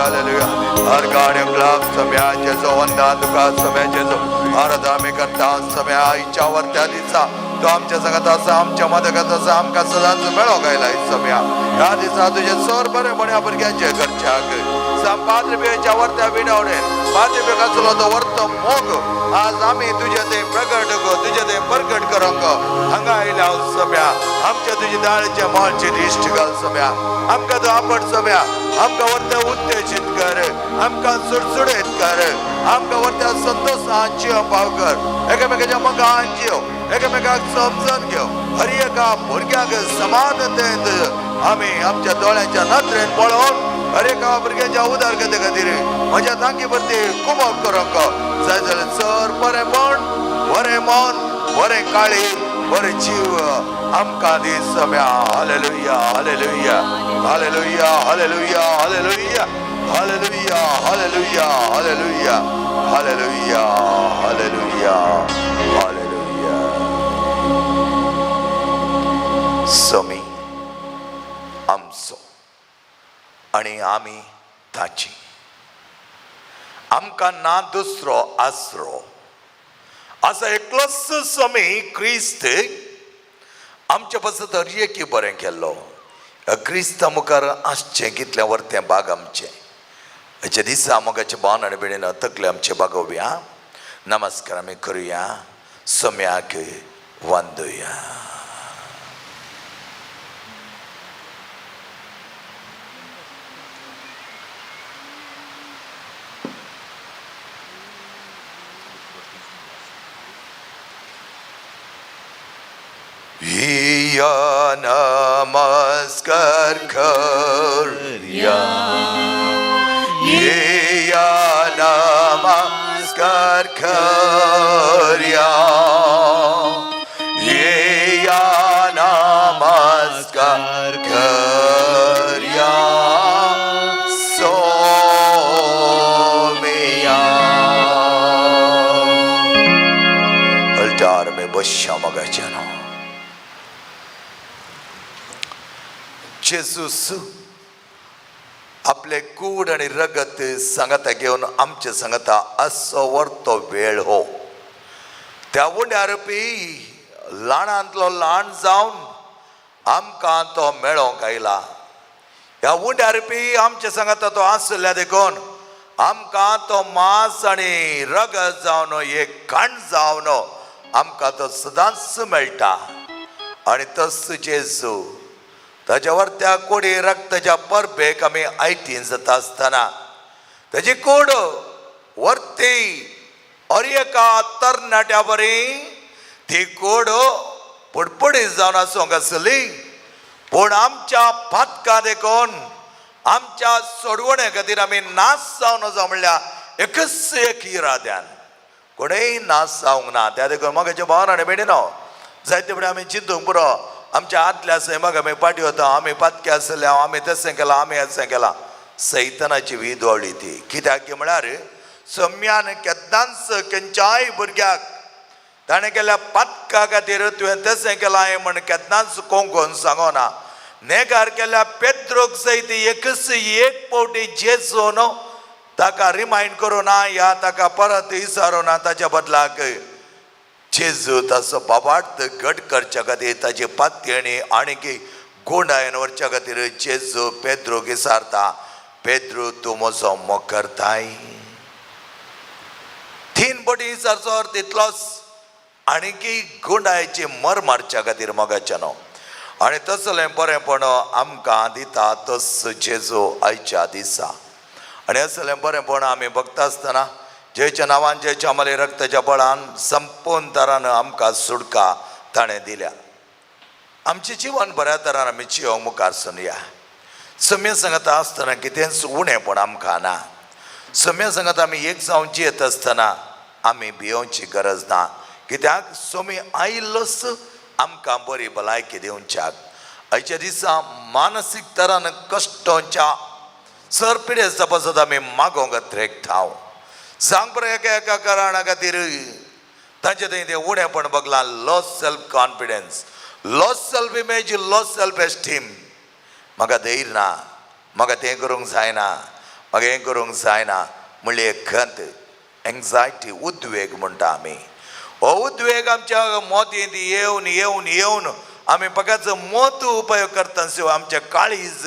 Hallelujah, hallelujah. हर गाड्यो clap सम्या Jeju वंदन तुका सम्या Jeju आराधना आमी करता सम्या इच्छा वरत्या दिसा तो आमच्या संगत आसा, आमच्या मदगत आसा, आमकां सदांच मेळोंक आयला सम्या. ह्या दिसा तुजें सर बरें बऱ्या भुरग्यांचे घरच्याक पाद्रब्याच्या वरत्या विणवणेन पाद्रब्याक आसलो तो वर्तो मोग आज आमी तुजे ते प्रगट तुजे ते प्रगट करूंक हांगा आयल्या सम्या. आमच्या तुजी दाळचे माळचे दिश्ट घाल सम्या. आमकां तूं आपट सम्या, आमकां वरत्या उत्तेजीत कर, आमकां सुडसुडीत कर, आमकां वरत्या संतोशान जियो पाव कर, एकामेकाच्या मोगान जियो, एकामेकाक समजून घेव. हर एका भुरग्याक समानतेंत आमी आमच्या दोळ्यांच्या नदरेन पळोवन हर एका भुरग्याच्या उदरगते खातीर म्हज्या तांकी भरती कुमक करूंक जाय जाल्यार सर बरेंपण, बरें मन, बरें काळी, बरें जीव आमकां दी सम्या. Hallelujah, hallelujah, hallelujah, hallelujah, hallelujah, hallelujah, hallelujah, hallelujah, hallelujah, hallelujah, hallelujah. समी आमचो आनी आमी ताची, आमकां ना दुसरो आसरो आसा, एकलोच समी क्रिस्त आमच्या पासत हर एकी बरें केल्लो. ह्या क्रिस्ता मुखार आसचें कितलें वरतें बाग आमचें. हेच्या दिसा मोगाचे भावन आनी भयणीन तकले आमचे बागोवया, नमस्कार आमी करुया, सम्याक वांदुया. या नमस्कार करया, या नमस्कार करया, या नमस्कार करया सोमिया. अल्टार में बसया मोगाच्या. जेजूस आपले कूड आनी रगत सांगाता घेवन आमचे सांगाता असो वर्तो वेळ हो. त्या उंड्यार पी ल्हानांतलो ल्हान जावन आमकां तो मेळोंक आयला. ह्या उंड्यार पी आमचे सांगाता तो आसल्या देखून आमकां तो मांस आनी रगत जावन एक खाण जावन आमकां तो सदांच मेळटा. आनी तस जेजू ताज्या वरत्या कोडी रक्ताच्या परबेक आमी आयतीन जाता आसतना ताजी कोड वरती हर एका तरणाट्या बरी ती कोड पुडपुडीत जावन आसूंक आसली, पूण आमच्या पातकां देखून आमच्या सोडवणे खातीर आमी नाश जावन वचो म्हणल्यार एकच एक इराद्यान कोणेय नाश जावंक ना. त्या देखून मोगाच्या भावान आनी भयणीनो, जायते फुडें आमी चिंतूंक पुरो आमच्या आदल्या सैमाक आमी पाटी वता, आमी पातके आसले, आमी तशें केलां, आमी अशें केलां. सैतनाची विदोळी ती. कित्याक की म्हळ्यार सम्यान केन्नाच खंयच्याय भुरग्याक ताणें केल्या पातका खातीर तुवें तशें केलां हें म्हण केन्नाच कोंकून सांगना. नेगार केल्या पेद्रोक सयत एकच एक फावटी जेजून ताका रिमायंड करूं ना या ताका परत विचारूं ना. ताच्या बदलाक जेजू ताचो बाबार्थ घट करच्या खातीर ताची पातयणी आनीक गुंडायन व्हरच्या खातीर जेजू पेद्रोक विचारता, पेद्रो तूं म्हजो मोग करताय? तीन पटी विचारचो अर्थ इतलोच, आणखी गुंडायची मर मारच्या खातीर मोगाच्या न्हू. आनी तसलें बरेंपण आमकां दिता तस जेजू आयच्या दिसा. आनी असलें बरेंपण आमी बघता आसतना जेच्या नांवान जेच्या आमले रक्ताच्या बळान संपूर्ण तरान आमकां सुटका ताणें दिल्या. आमचें जिवन बऱ्या तरान आमी जियोंक मुखार सरुया. सम्य सांगता आसतना कितेंच उणेंपण आमकां ना. सम्य सांगता आमी एक जावन जियेत आसतना आमी भियोवची गरज ना, कित्याक सोमी आयिल्लोच आमकां बरी भलायकी दिवच्याक. आयच्या दिसा मानसीक तरान कश्टांच्या सर पिडेस्ता पासत आमी मागोंक त्रेकता. सांग बरें, एका एका कारणा खातीर तांचे थंय तें उणेपण बगलां, low self confidence, low self image, low self esteem. म्हाका धैर्य ना, म्हाका तें करूंक जायना, म्हाका हें करूंक जायना म्हणली एक खंत, एंग्जायटी, उद्वेग म्हणटा आमी. हो उद्वेग आमच्या मोतींत येवन येवन येवन आमी फकत मोत उपयोग करता शिवाय आमच्या काळीज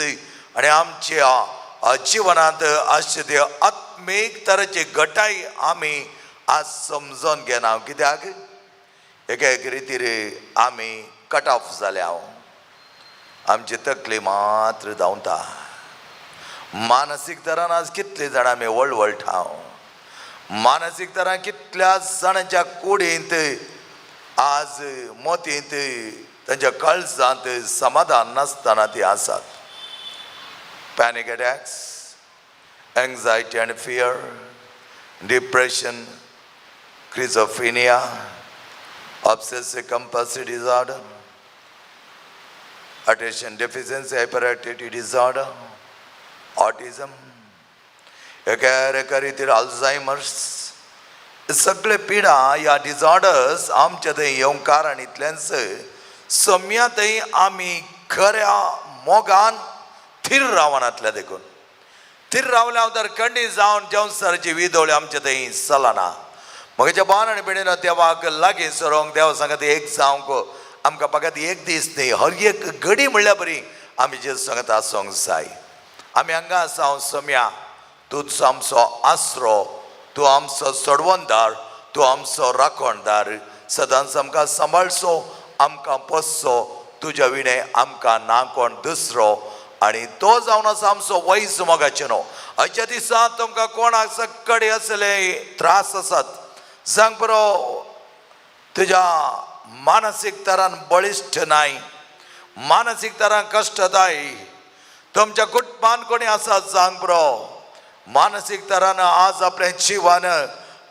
आनी आमच्या जिवनांत आसचे ते आत्मीक तरेची घटाय आमी आज समजून घेना. कित्याक एका एक रितीर आमी कट ऑफ जाल्या, आमची तकली मात्र धांवता. मानसीक तरान आज कितले जाणां आमी वळवळटा, मानसीक तरान कितल्या जाणांच्या कुडींत आज मोतींत तांच्या काळजांत समाधान नासतना ती आसात. Panic attacks, anxiety and fear, depression, schizophrenia, obsessive compulsive disorder, attention deficiency hyperactivity disorder, autism, एका एका रितीर अल्झायमर्स, सगळे पिडा ह्या डिसऑर्डर्स आमच्या थंय येवंक कारण इतलेंच, सम्या थंय आमी खऱ्या मोगान थीर रावनातल्या देखून. थीर रावल्या तर खंडीत जावन जेवसाराची विदोळी आमच्या थंय चलना. म्हज्या बान आनी भयणीनो, देवाक लागीं सरोंक, देवा सांगता एक जावंक आमकां फकत एक दीस न्ही, हर एक घडी म्हणल्यार बरी आमी जे सांगता आसूंक जाय. आमी हांगा आसा सम्या, तूंच आमचो आसरो, तूं आमचो सोडवणदार, तूं आमचो राखणदार. सदांच आमकां सांबाळचो, आमकां पोसचो, तुज्या विणें आमकां ना कोण दुसरो, आनी तो जावन आसा आमचो वैज मोगाचें न्हू. आयच्या दिसा तुमकां कोणाक सकडे असले त्रास आसात, सांग बरो, तुज्या मानसीक तरान बळिश्ट नाय, मानसीक तरान कश्टदाय, तुमच्या कुटुंबान कोणी आसात सांग बरो, मानसीक तरान आज आपलें जिवन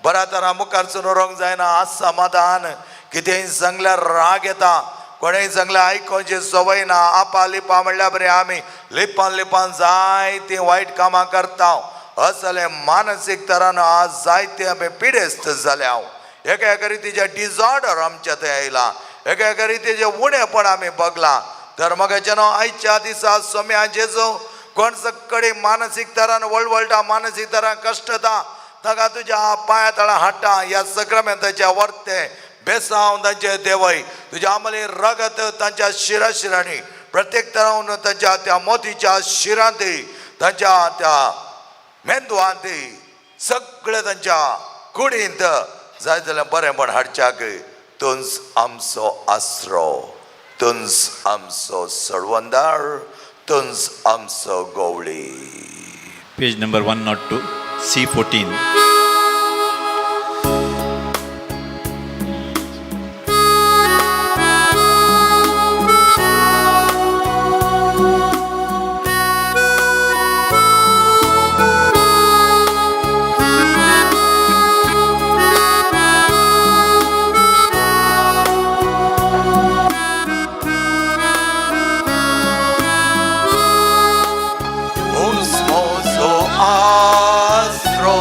बऱ्या तरा मुखार उरोंक जायना, आज समाधान, कितेंय सांगल्यार राग येता, कोणेय सांगल्यार आयकोची संवय ना, आपा लिपा म्हणल्यार बरें आमी लिपान लिपान जायतीं वायट कामां करता. असले मानसीक तरान आज जायते आमी पिडेस्त जाल्या. एका एका रितीचे डिसऑर्डर आमच्या थंय आयला, एका एका रितीचें उणेपण आमी बगलां. तर मगाचें न्हू, आयच्या दिसा सोम्या जेजू, कोण सकडे मानसीक तरान वळवळटा, मानसीक तरान कश्टता, ताका तुज्या पांया तळा हाडटा. ह्या सक्रामेंताच्या वर्ते बेसांव तांचे देवय, तुज्या आमले रगत तांच्या शिरा शिरांनी, प्रत्येक तरान तांच्या त्या मोतीच्या शिरांत, तांच्या त्या मेंदवांत, सगळे तांच्या कुडींत जाय जाल्यार बरेंपण हाडच्याक तुंच आमचो आसरो, तुंच आमचो सडवंदार, तुंच आमचो गवळी. Page number 102, C14. Osmoso astro.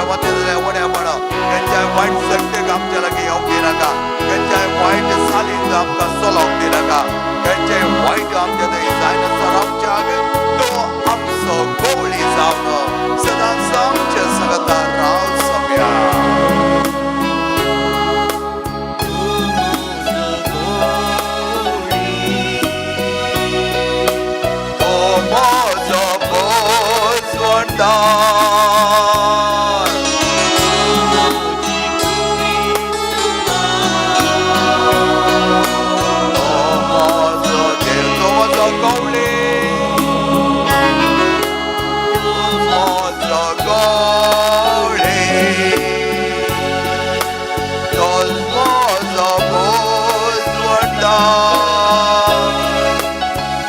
मदीं जाल्यार उणेपण खंयच्याय वायट शक्तीक आमच्या लागीं येवंक दिनाका, खंयच्याय वायट चालीक आमकां चलोवंक दिनाका, खंयच्याय वायट आमच्या थंय जायनासतना रावच्याक तो आमचो गोवळी जावन सदांच आमच्या सांगाता राव सम्या. तो म्हजो भोजवंदार, तो म्हजो देव, तो म्हजो गवळी, म्हजो गवळी, तो म्हजो भोजवंदार,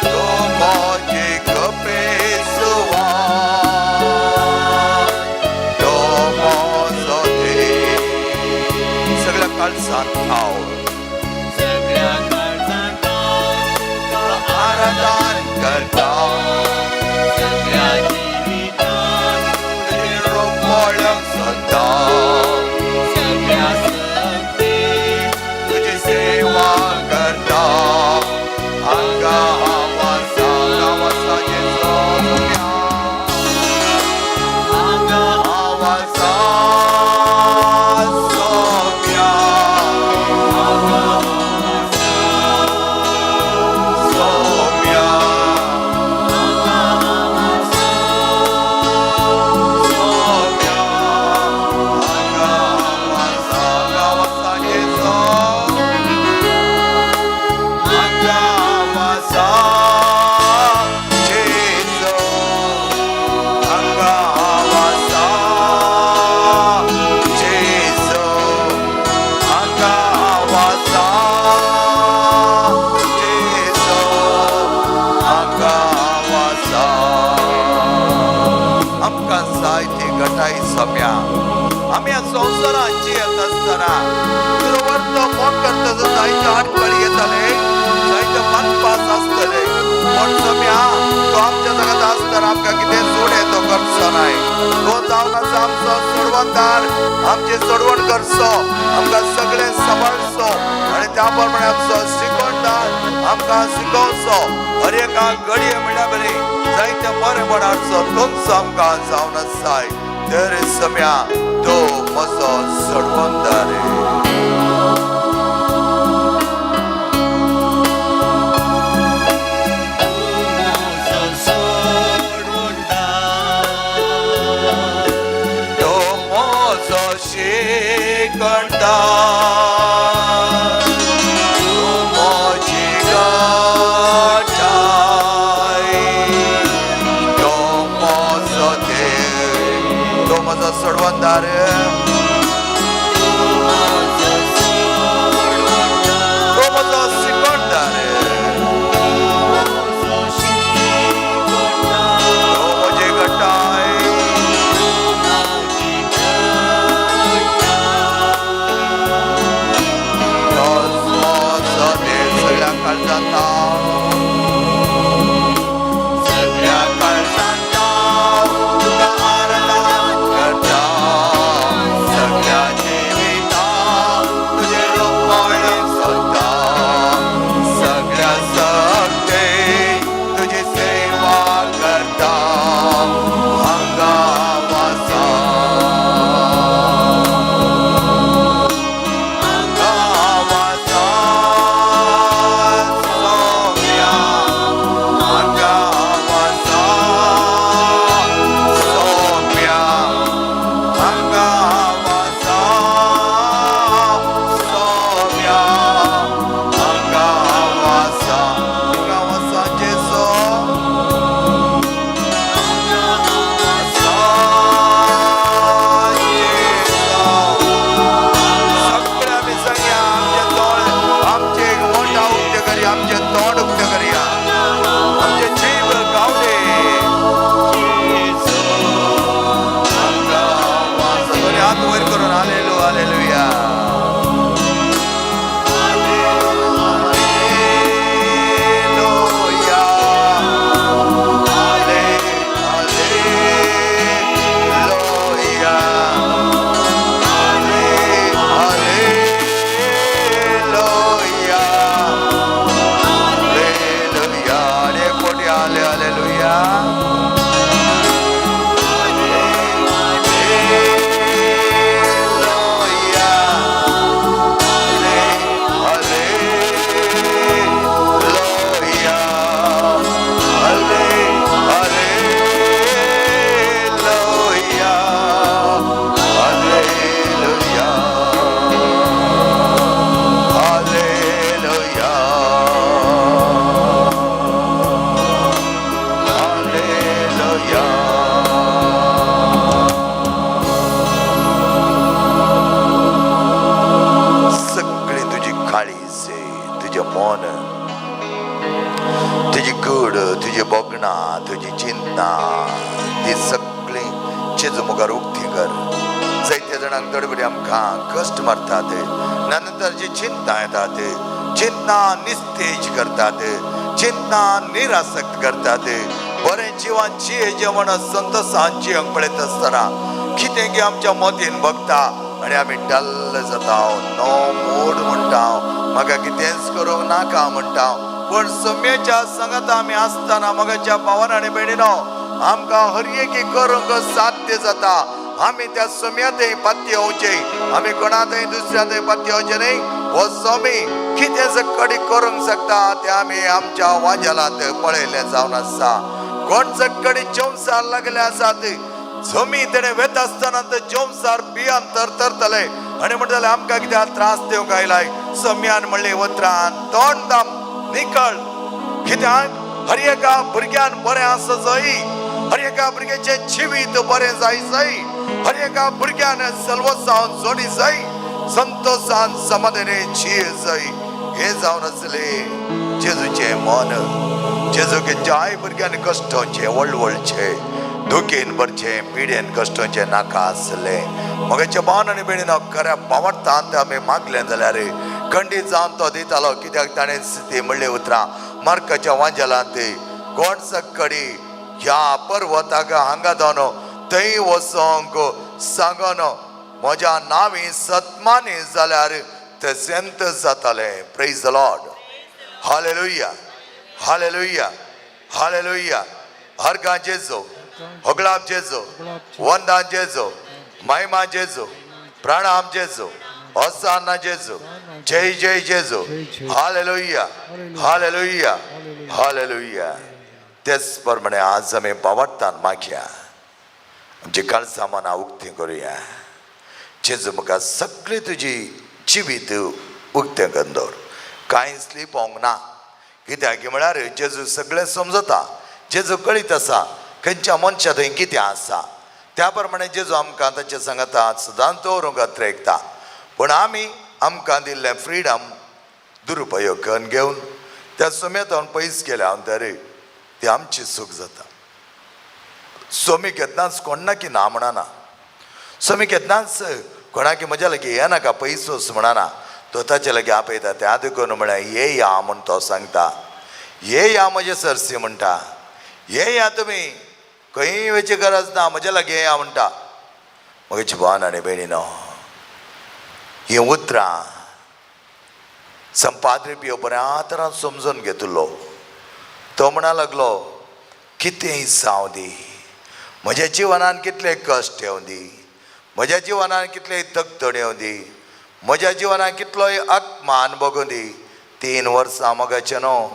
तो म्हजी कपेसुवान, तो म्हजो देव. सगळ्या काळजांत हांव आराधन करता, तुजें रूप पळोवंक सोदता, तुजी सेवा करता. हांगा हांव आसा, हांव आसा जेजू सोम्या. हांव आसा सोम्या. सोम्या. सोम्या. हांगा हांव आसा, हांव आसा जेजू. हांगा हांव आसा जेजू. हांगा हांव आसा जेजू. हांगा हांव आसा जेजू. हांगा हांव आसा. आमकां जायती घटाय सम्या. आमी ह्या संवसारांत जियेत आसतना तुजो वर्तो मोग करता जायते आडखळी येतले, जायते मनपास आसतले, पूण सम्या तो आमच्या जगात आसतना आमकां कितें सोडे तो करचो नाय. तो जावन आसा आमचो सोडवणदार, आमची सोडवण करचो, आमकां सगळें सांबाळचो आनी त्या प्रमाणे आमचो शिकवणदार आमकां शिकोवचो. हर एका घडये म्हणल्यार बरी जायते बरें हाडचो तुमचो आमकां जावन आसाय. तर सम्या तो म्हजो सोडवणदार. तो म्हजो शिकणदार, तूं म्हजी घटाय, तो म्हजो देव, तो म्हजो सोडवणदार. काळीज, तुजें मन, तुजी कूड, तुजी भोगणां, तुजी चिंतना, ती सगळी जेजू मुखार उक्ती कर. जायते जाणांक दडबडी आमकां कश्ट मारतात, नंतर जी चिंता येतात, चिंतना निस्तेज करतात, चिंतना निरासक्त करतात. बरें जिवान जिये जेवण संतोशान जियेवंक पळयत आसतना कितें की आमच्या मतीन बगता आनी आमी डल्ल जाता, नो मूड म्हणटा, म्हाका कितेंच करूंक नाका म्हणटा. पूण सम्याच्या सांगाता आमी आसतना, मगाच्या भावान आनी भयणीनो, आमकां हर एकी करूंक साध्य जाता. आमी त्या सम्यातय पातयेवचे, आमी कोणातय दुसऱ्यातय पातयेवचे न्ही. हो स्वामी कितें सकडी करूंक शकता तें आमी आमच्या वांजेलांत पळयलें जावन आसा. कोण सकडी जेवसार लागले आसात, जमी तेणें वेता आसतना ते जेवसार बियान तर तरतले आनी म्हणटाले, आमकां कित्याक त्रास दिवंक आयलाय? सम्यान म्हणले उतरान, तोंड दाम निकळ. कित्याक हर एका भुरग्यान बरें आसा जाय, हर एका भुरग्याचें जिवीत बरें जाय जाय, हर एका भुरग्यान सलवसान जोडी जाय, संतोशान समाधाने जिये जाय. हें जावन आसलें जेजूचें मन. जेजूक जाय भुरग्यान कश्टोचें, वळवळचें, दुखीन भरचें, पिडेन कश्टोचें नाका आसलें. मगाच्या भावन आनी भयणीन, खऱ्या पावडटान तें आमी मागलें जाल्यार खंडीत जावन तो दितालो. कित्याक ताणें ती म्हणली उतरां मार्काच्या वांजेलांत, कोण सकडी ह्या पर्वताक हांगा जावन थंय वचोंक सांगोन म्हज्या नांवी सत्मानी जाल्यार तशेंच जातालें. Praise the Lord. Hallelujah, hallelujah, hallelujah. हरगा जेजो, होगळाप जेजो, वंदान जेजो, महिमा जेजो, प्रणाम जेजो, होसाना जेजो, जय जय जेजो. Hallelujah, hallelujah, hallelujah. तेच प्रमाणे आज आमी पावडटान मागया, आमची काळजां मनां उक्ती करुया. जेजू म्हाका सगळी तुजी जिवीत उक्तें करून दवर, कांयच लिपोवंक ना. कित्याक म्हळ्यार जेजू सगळें समजता, जेजू कळीत आसा खंयच्या मनशा थंय कितें आसा. त्या प्रमाणे जेजू आमकां ताचे सांगाता सदांच दवरूंक अत्रेकता. पूण आमी आमकां दिल्लें फ्रिडम दुरुपयोग करून घेवन त्या सुमेतावन पयस गेल्या तर ती आमची चूक जाता. सोमी केन्नाच कोणाकी ना म्हणना, सोमी केन्नाच कोणाकी म्हज्या लागीं येनाका, पयसोच म्हणना. तो ताचे लागीं आपयता. त्या देखून म्हळ्यार ये या म्हूण तो सांगता, ये या म्हजे सरसी म्हणटा, ये या, तुमी खंय वयची गरज ना, म्हज्या लागीं येया म्हणटा. म्हजी भावन आनी भयणीनो, हीं उतरां संपादरी पियो बऱ्या तरान समजून घेतलो. तो म्हणा लागलो, कितेंय जावं दी, म्हज्या जिवनान कितले कश्ट येवं दी, म्हज्या जिवनान कितले तकतण येवं दी, म्हज्या जिवनान कितलोय अपमान भोगूं दी. 3 वर्सां मोगाचें न्हू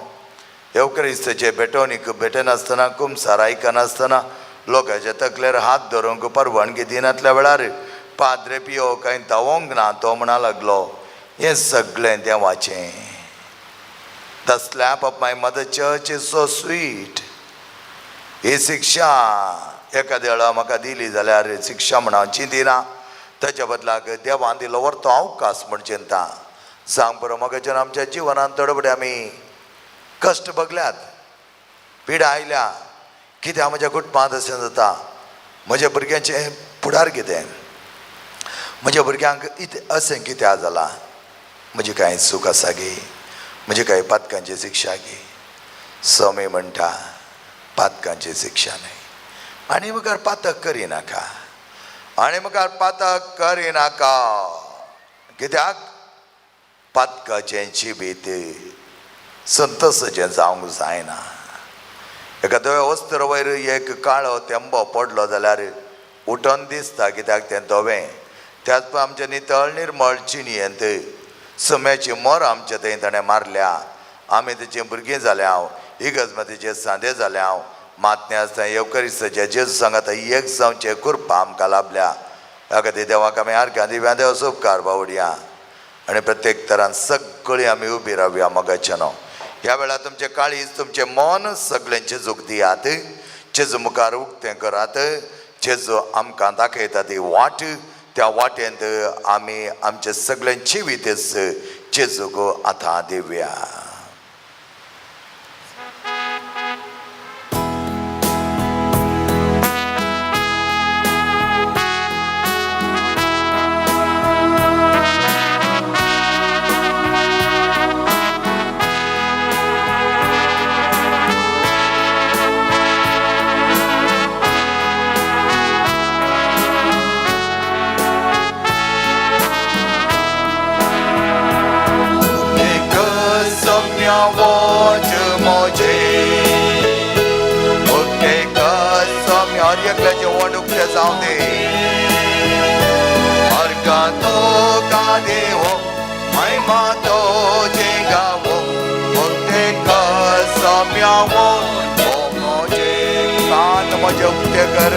येवक्रिस्ताचे भेटवणीक भेटनासतना, कुमसार आयकनासतना, लोकांच्या तकलेर हात धरूंक परवानगी दिनातल्या वेळार पाद्रे पियो कांय धांवोंक ना. तो म्हणा लागलो, हें सगळें देवाचें. The slap of my mother church is so sweet. ही शिक्षा एखाद्या वेळा म्हाका दिली जाल्यार शिक्षा म्हण हांव चिंतिना, ताच्या बदलाक देवान दिलो व्हरतो अवकाश म्हण चिंता. सांग बरो मोगाच्यान, आमच्या जिवनांत थोडे आमी कश्ट भोगल्यात, पिडा आयल्या. कित्याक म्हज्या कुटुंबांत अशें जाता? म्हज्या भुरग्यांचें फुडार कितें? म्हज्या भुरग्यांक अशें कित्याक जालां? म्हजी कांय चूक आसा गी? म्हजी कांय पातकांची शिक्षा गी? स्वामी म्हणटा, पातकांची शिक्षा न्हय, आनी मुखार पातक करिनाका, आनी मुखार पातक करिनाका. कित्याक पातकाचें जिवीत संतोसाचें जावंक जायना. एका धव्या वस्त्र वयर एक काळो तेंबो पडलो जाल्यार उठोन दिसता, कित्याक तें धवें. त्याच आमच्या नितळ निर्मळ जिणयेंत सम्याची मोर आमच्या थंय ताणें मारल्या. आमी तेची भुरगीं जाल्या, हांव इगर्ज मातेचे सांदे जाल्या, हांव मातणे आसतना येवकरिस्ताचे जेजू सांगाता एक जावचे कृपा आमकां लाभल्या. ह्या खातीर देवाक आमी आर्गां दिव्या, देवाचो उपकार बावडया. आनी प्रत्येक तरान सगळीं आमी उबी रावया. मोगाचें न्हू, ह्या वेळार तुमचें काळीज, तुमचें मन सगळें जेजूक दियात, जेजू मुखार उक्तें करात. जेजू आमकां दाखयता ती वाट, त्या वाटेंत आमी आमचें सगळें जिवीतच. जेजूक आतां दिवया. एक सम्या वच म्हजे एक सम्या हर एकल्याचें वट उकतें जावं दी. अर्का तो का देवो महिमा तुजी गावो एक सम्या वच म्हजे कान म्हजे उकते कर.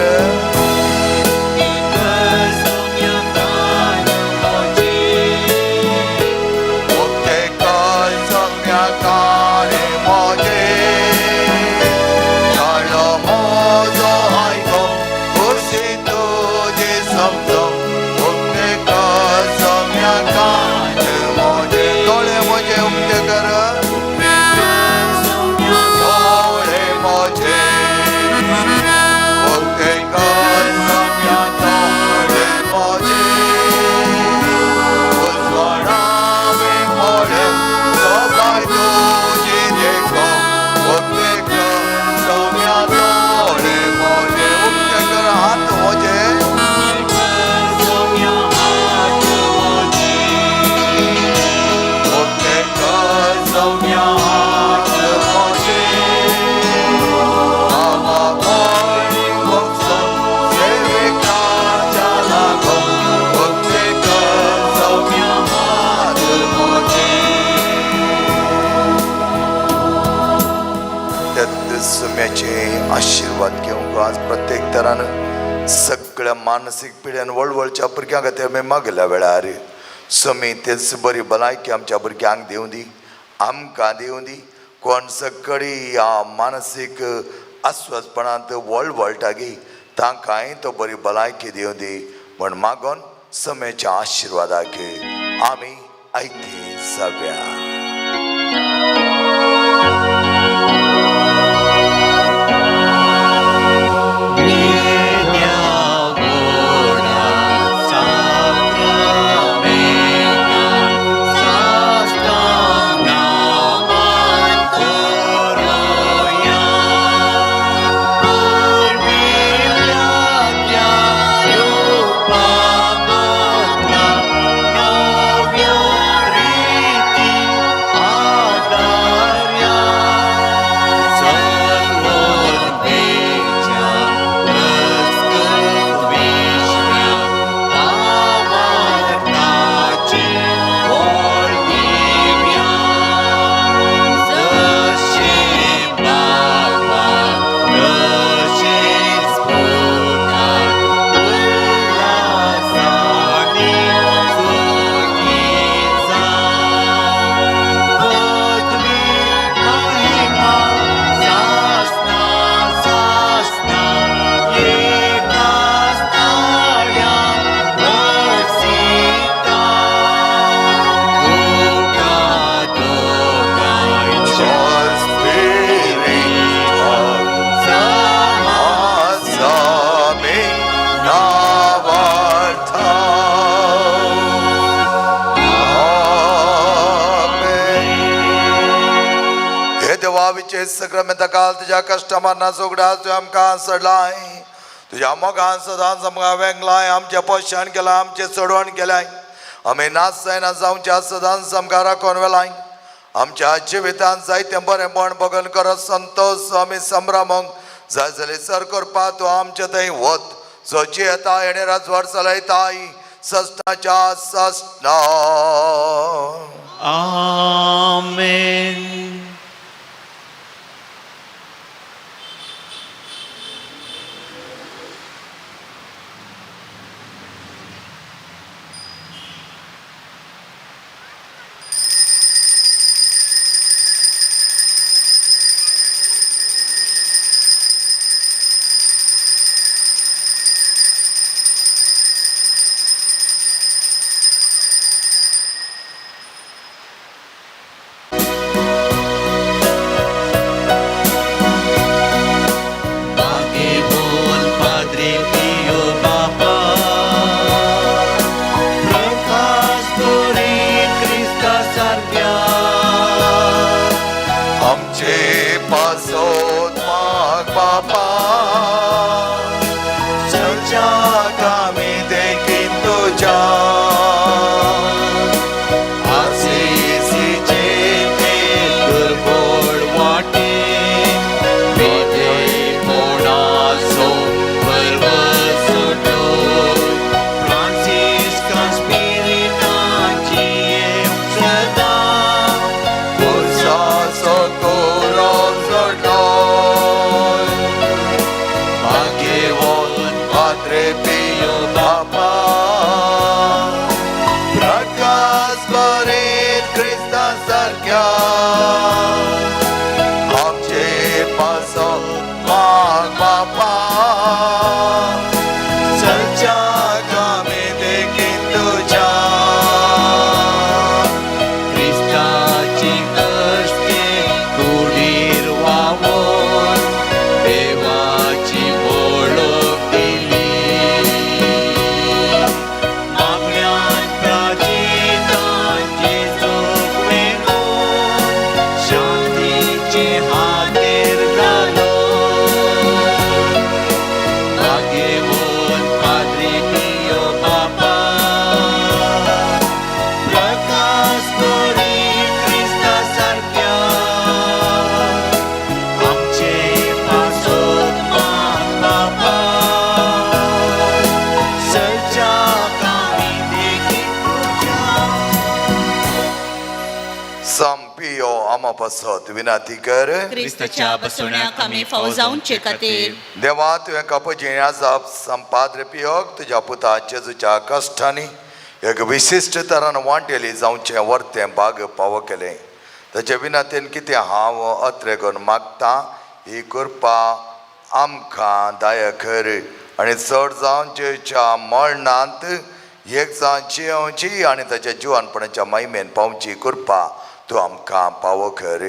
आशीर्वाद घेवंक आज प्रत्येक तरान सगळ्या मानसीक पिड्यान वळवळच्या भुरग्यां खातीर आमी मागल्या वेळार समी तेच बरी भलायकी आमच्या भुरग्यांक दिवं दी, आमकां दिवं दी. कोण सगळी ह्या मानसीक अस्वस्थपणांत वळवळटा गी तांकांय तो बरी भलायकी दिवं दी म्हण मागोन समेच्या आशिर्वादाक आमी आयती जाव्या. सक्रमेंता काल तुज्या कश्टमरना सोगडा तुवें आमकां सडलाय, तुज्या मोगान सदांच आमकां वेंगलाय, आमचें पोशण केलां, आमचें चडवण केलाय. आमी नाच जायना जावच्या सदांच आमकां राखून वेलाय. आमच्या जिवितांत जायतें बरेंपण बगन करत संतोश आमी संभ्रमूंक जाय जाल्यार सर करपा तूं आमचे थंय वत जो जियेता हेणें राजवाड चलयताय ससनाच्या ससना. आमेन. सारक्या आमचे पासोत माग बापा चर्चा कामी देखीन तुझ्या आसिसीचे ते दुर्बळ वाटे विधेपणाचो भरवसो फ्रांसिस्कान स्पिरिटाची सदा पुरसाचो कोरो जोडलोय मागेवन पाद्रे पियो बापा प्रकाश बरेत क्रिस्ता सारक्या आमचे पासो माग बापा चर्चा कामे देखीन तुझ्या क्रिस्ताची हस्ते कुडीर वावोन देवाची वळख दिली मागण्यान प्राचितांची चूक मेळून शांतीचे हातेर घालो भाग्यवंत पाद्री पियो बापा प्रकाश करी क्रिस्ता सारक्या आमचे पासत माग बापा सरच्या कामी देखी तुज्या संपियो आमा पासत विनंती कर. क्रिस्ताच्या बसवण्याक आमी फावो जावचे खातीर. देवा, तुवें कपजिण्याचा संपाद्र पियोग तुज्या पुता जेजूच्या कश्टांनी एक विशिश्ट तरान वांटेली जावचें वर्तें भाग पावो केलें. ताचे विनंतीन कितें हांव अत्रे करून मागता, ही कृपा आमकां दायक कर आनी चड जावन जेजूच्या मरणांत एक जावन जियोवची आनी ताच्या जिवनपणाच्या महिमेन पावची कृपा तूं आमकां पावो कर.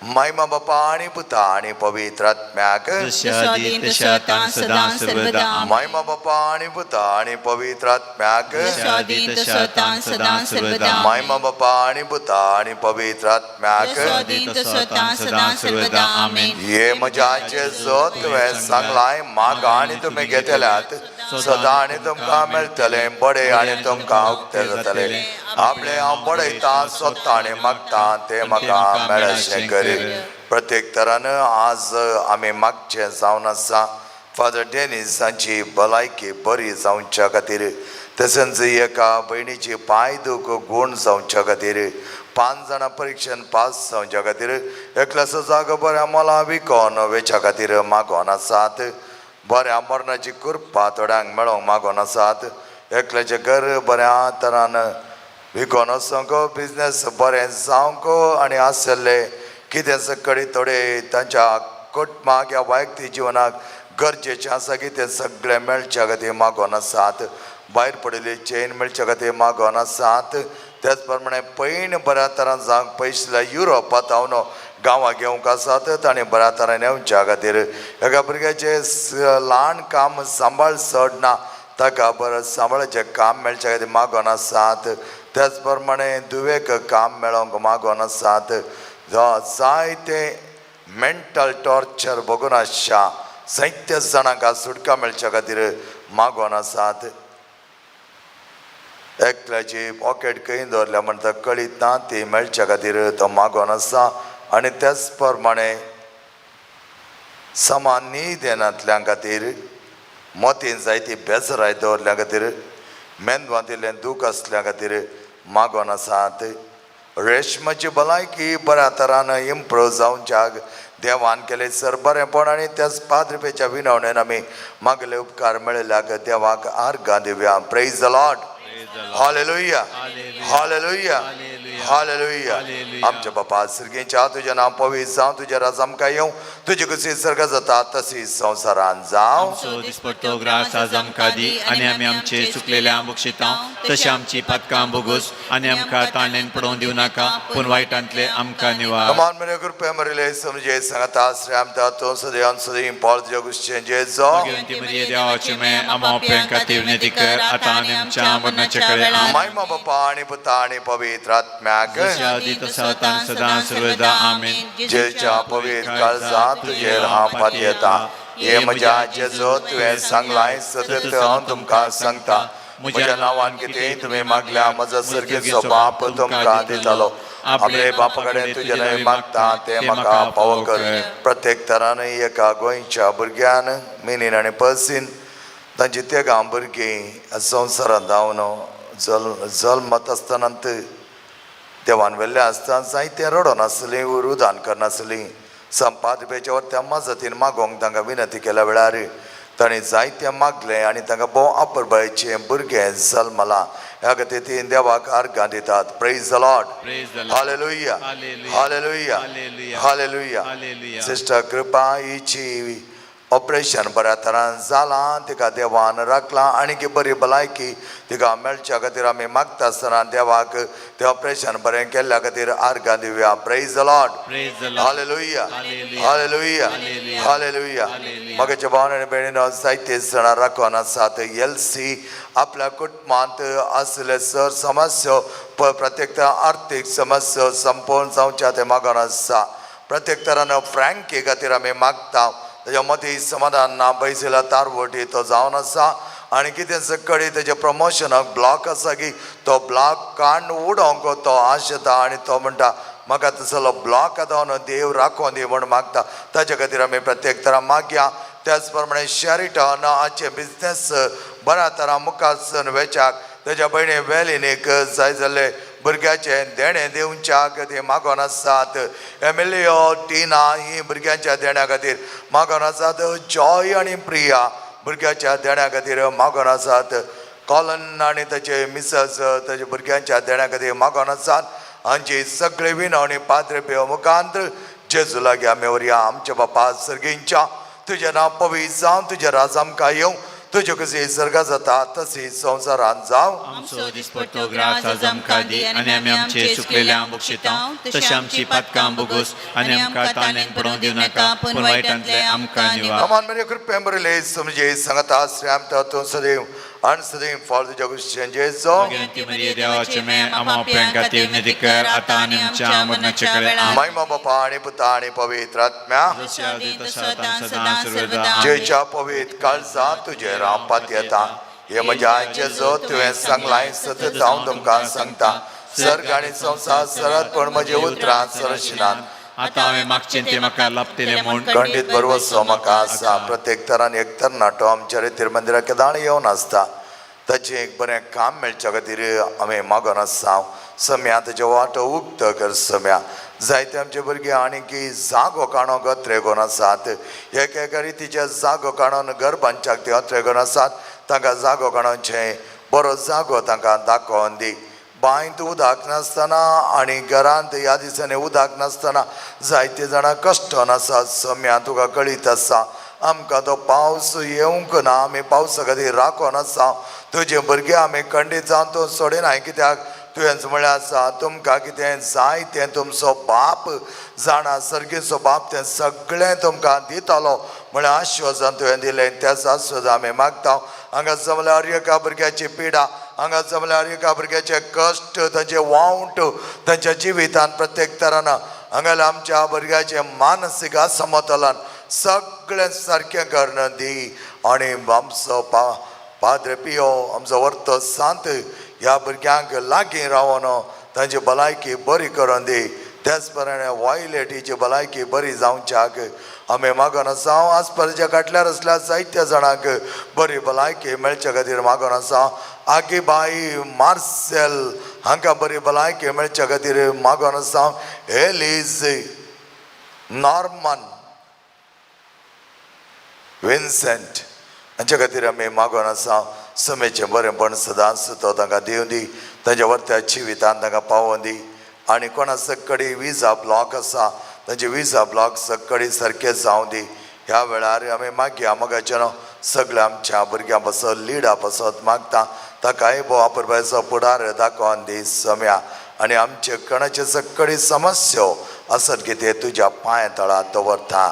महिमा बापा आनी पुता आनी पवित्र आत्म्याक. जशें आदी तशें आतां आनी सदां सर्वदा. महिमा बापा आनी पुता आनी पवित्र आत्म्याक. जशें आदी तशें आतां आनी सदां सर्वदा. महिमा बापा आनी पुता आनी पवित्र आत्म्याक. जसो आदीं तसो आतां सदां सर्वदा. आमेन. हे म्हज्या जेजो, तुवें सांगलाय, मागा आनी तुमी घेतल्यात, सदां आनी तुमकां मेळटलें, बडे आनी तुमकां उक्तें जातलें. आपलें हांव बडयतां, सोदतां आनी मागतां तें म्हाका मेळशें करी. प्रत्येक तरान आज आमी मागचें जावन आसा फादर डेनीस हांची भलायकी बरी जावच्या खातीर, तशेंच एका भयणीची पांय दूख गूण जावच्या खातीर, 5 जाणां परिक्षेन पास जावच्या खातीर, एकल्याचो जागो बऱ्या मोला विकोन वेच्या खातीर मागोन आसात. बऱ्या मरणाची कृपा थोड्यांक मेळोंक मागोन आसात. एकल्याचें घर बऱ्या तरान विकोन वचोंक, बिजनेस बरें जावंक आनी आशिल्ले कितें सकळी थोडे तांच्या कुटुंबाक या वैयक्तीक जिवनाक गरजेचें आसा की तें सगळें मेळच्या खातीर मागोन आसात. भायर पडिल्ली चेन मेळच्या खातीर मागोन आसात. त्याच प्रमाणे पयण बऱ्या तरान जावंक पयसुल्ल्या युरोपांत हांव गांवां घेवंक आसात, ताणें बऱ्या तरान येवच्या खातीर. एका भुरग्याचें ल्हान काम सांबाळ चड ना, ताका बरें सांबाळाचें काम मेळच्या खातीर मागोन आसात. त्याच प्रमाणे धुवेक काम मेळोंक मागोन आसात. जायते मेंटल टॉर्चर भोगून आसच्या जायत्या जाणांक सुटका मेळच्या खातीर मागोन आसात. एकल्याची पॉकेट खंय दवरल्या म्हणटा कळीत ना, ती मेळच्या खातीर तो मागोन आसा. आनी त्याच प्रमाणे समान न्हीद येनातल्या खातीर, मतीन जायती बेजराय दवरल्या खातीर, मेंदवांतलें दूख आसल्या खातीर मागोन आसात. रेशमाची भलायकी बऱ्या तरान इम्प्रूव जावच्याक देवान केलें सर बरेंपण आनी त्याच पाद्रपेच्या विनवणेन आमी मागले उपकार मेळिल्ल्याक देवाक आर्गां दिवया. Praise the Lord. Hallelujah, hallelujah, hallelujah. आमच्या बापा सिरगेच्या, तुजें नांव पवित्र जावं, तुजें राज आमकां येवं, तुजी कशी सर्ग जाता तशी संवसारान जावं. आमचो दिसपट्टो ग्रास आज आमकां दी आनी आमी आमचे चुकलेल्या बक्षितां तशें आमची पातकां भोगोस आनी आमकां ताणेन पडोवन दिवं नाका, पूण वायटांतले आमकां निवार. कमान मेरे कृपया मरिले समजे सांगता आश्रय आमता तो सदैव सदैव पाळ तुज्या गुश्चें जेजो. भगवंती मरिये देवाचे मे आमा ओप्यांक खातीर विनंती कर आतां आनी आमच्या मरणाच्या वेळार. महिमा बापा आनी पुता आनी पवित्र आत्म्याक. आत्म्याक. जशें आदी तशें आतां आनी सदां सर्वदा आमेन. जेच्या पवित्र काळजांत तुजेर हांव पातयेता. हे म्हज्या जेजो, तुवें सांगलाय, सतत हांव तुमकां सांगता, म्हज्या नांवान कितेंय तुमी मागल्या, म्हजो सर्गेचो बाप तुमकां दितालो. आपले बापा कडेन तुजें न्हय मागता तें म्हाका पावो कर. प्रत्येक तरान एका गोंयच्या भुरग्यान मिनीन आनी पर्सीन तांची तेगां भुरगीं संवसारांत धांवन जल्मत आसतना देवान व्हेल्लें आसतना जायतें रडोन आसलीं, रुदान करनासलीं. संपादपेच्या त्या मजतीन मागोंक तांकां विनंती केल्या वेळार तांणी जायतें मागलें आनी तांकां भोव अपुरबायेचें भुरगें जल्मलां. ह्या खातीर ती देवाक अर्गां दितात. Praise the Lord. Praise the Lord. Hallelujah. Hallelujah. Hallelujah. Hallelujah. Hallelujah. Hallelujah. Sister Kripa हिची ऑपरेशन बऱ्या तरान जालां, तिका देवान राखलां आनी बरी भलायकी तिका मेळच्या खातीर आमी मागता आसतना देवाक तें ऑपरेशन बरें केल्ल्या खातीर आर्गां दिवया. Praise the Lord. Praise the Lord. Hallelujah. Hallelujah. Hallelujah. Hallelujah. Hallelujah. Hallelujah. मगेच्या भावन आनी भयणीनो, जायते जाणां राखून आसात. एल सी आपल्या कुटुंबांत आसले सर समस्या, प्रत्येक आर्थीक समस्या संपोवन जावच्या तें मागून आसा. प्रत्येक तरान फ्रँकी खातीर आमी मागता. तेज्या मदीं समाधान ना, पयसुल्या तारवटी तो जावन आसा आनी कितें सकळी तेजे प्रमोशनाक ब्लॉक आसा की तो ब्लॉक काडून उडोवंक तो आशेता आनी तो म्हणटा, म्हाका तसलो ब्लॉक आतां न्हू देव राखोन दी म्हूण मागता. ताच्या खातीर आमी प्रत्येक तरा मागया. त्याच प्रमाणे शॅरिटन हाचे बिजनेस बऱ्या तरा मुखार सन वेच्याक तेज्या भयणी वेलिनीक जाय जाल्ले भुरग्याचें देणें दिवच्याक ती मागोन आसात. एमिलियो टिना ही भुरग्यांच्या देण्या खातीर मागोन आसात. जॉय आनी प्रिया भुरग्याच्या देण्या खातीर मागोन आसात. कॉलन आनी ताचे मिसस ताच्या भुरग्यांच्या देण्या खातीर मागोन आसात. हांची सगळी विनवणी पाद्रे पियो मुखांत जेजू लागीं आमी व्हरया. आमच्या बापा सर्गींच्या, तुजें नांव पवित्र जावं, तुजें राज आमकां येवं, तुजें कशी सर्गा जाता तशी संवसारांत जावं. आमचो दिसपट्टो ग्रास आज आमकां दी आनी आमी आमचे चुकलेल्या बक्षितां तशें आमची पातकां बोगोस आनी आमकां ताणें पडोवंक दिवं नाका, पूण वायटांतले आमकां निवार. अमान मेरे कृपे बरले समजे संगता श्राम तूं सदैव आनी सदैव फळ तुज्या कुशीन जेजो. भगवंती मरिये देवाचे मे आम्हा आपल्या खातीर विनंती कर, आतां आनी आमच्या मरणाच्या वेळार. महिमा बापा आनी पुता आनी पवित्र आत्म्या. जशें आदी तशें आतां सदां सर्वदा. जेच्या पवित्र काळजा तुजेर हांव पातयेता. हे म्हज्या जेजो, तुवें सांगलाय, सतत हांव तुमकां सांगता, सर्ग आनी संवसार सरत पण म्हजे उतरां सरशिनात. आतां हांवें मागचें तें म्हाका लाभतलें म्हूण खंडीत भरवसो म्हाका आसा. प्रत्येक तरान एक तरणाटो आमच्या रितीर मंदिराक केदाळ येवन आसता. ताचें एक बरें काम मेळच्या खातीर आमी मागोन आसा. सम्या ताचे वाटो उक्त कर. सम्या जायते आमचे भुरगे आनी की जागो काणो अत्रे घेवन आसात. एक एका रितीचे जागो काडून घर बांदच्याक ते अत्रे घेवन आसात. तांकां जागो काडूनचें बरो जागो तांकां दाखोवन दी. बांयत उदक नासतना आनी घरांत ह्या दिसांनी उदक नासतना जायते जाणां कश्टन आसात. सम्या तुका कळीत आसा, आमकां तो पावस येवंक ना, आमी पावसा खातीर राखोन आसा. तुजे भुरगे आमी खंडीत जावन तूं सोडिनाय, कित्याक तुवेंच म्हळ्ळें आसा, तुमकां कितें जाय तें तुमचो बाप जाणा, सर्गीचो बाप तें सगळें तुमकां दितलो म्हळ्यार आश्वासन तुवें दिलें. त्याच आश्वासन आमी मागता. हांगा जमल्यार एका भुरग्याची पिडा, हांगा जमल्यार एका भुरग्याचे कश्ट, तांचे वावंट तांच्या जिवितान प्रत्येक तरान हांगाल्या आमच्या भुरग्याचें मानसीक असमतोलन सगळें सारकें करून दी. आनी आमचो पाद्रे पियो आमचो वर्तो सांत ह्या भुरग्यांक लागीं रावन तांची भलायकी बरी करून दी. त्याच प्रमाणे वायलेटीची भलायकी बरी जावच्याक आमी मागोन आसा. आसपासच्या काटल्यार आसल्यार जायत्या जाणांक बरी भलायकी मेळच्या खातीर मागोन आसा. आगी बाई मार्सेल हांकां बरी भलायकी मेळच्या खातीर मागोन आसा. एलीज नॉर्मन विन्सेंट हांच्या खातीर आमी मागोन आसा. समेचें बरेंपण सदांच तो तांकां दिवं दी, तांच्या वर्त्या जिवितान तांकां पावोवन दी. आनी कोणा सकडी विजा ब्लॉक आसा तांचे विजा ब्लॉक सकडी सारके जावं दी. ह्या वेळार आमी मागया मोगाचें सगळ्या आमच्या भुरग्यां पासत, लिडा पासत मागता. ताकाय भोव अपुरबायेचो फुडार दाखोवन दी सम्या. आनी आमचे कणाचे सकडी समस्यो आसत कितें तुज्या पांय तळा दवरता.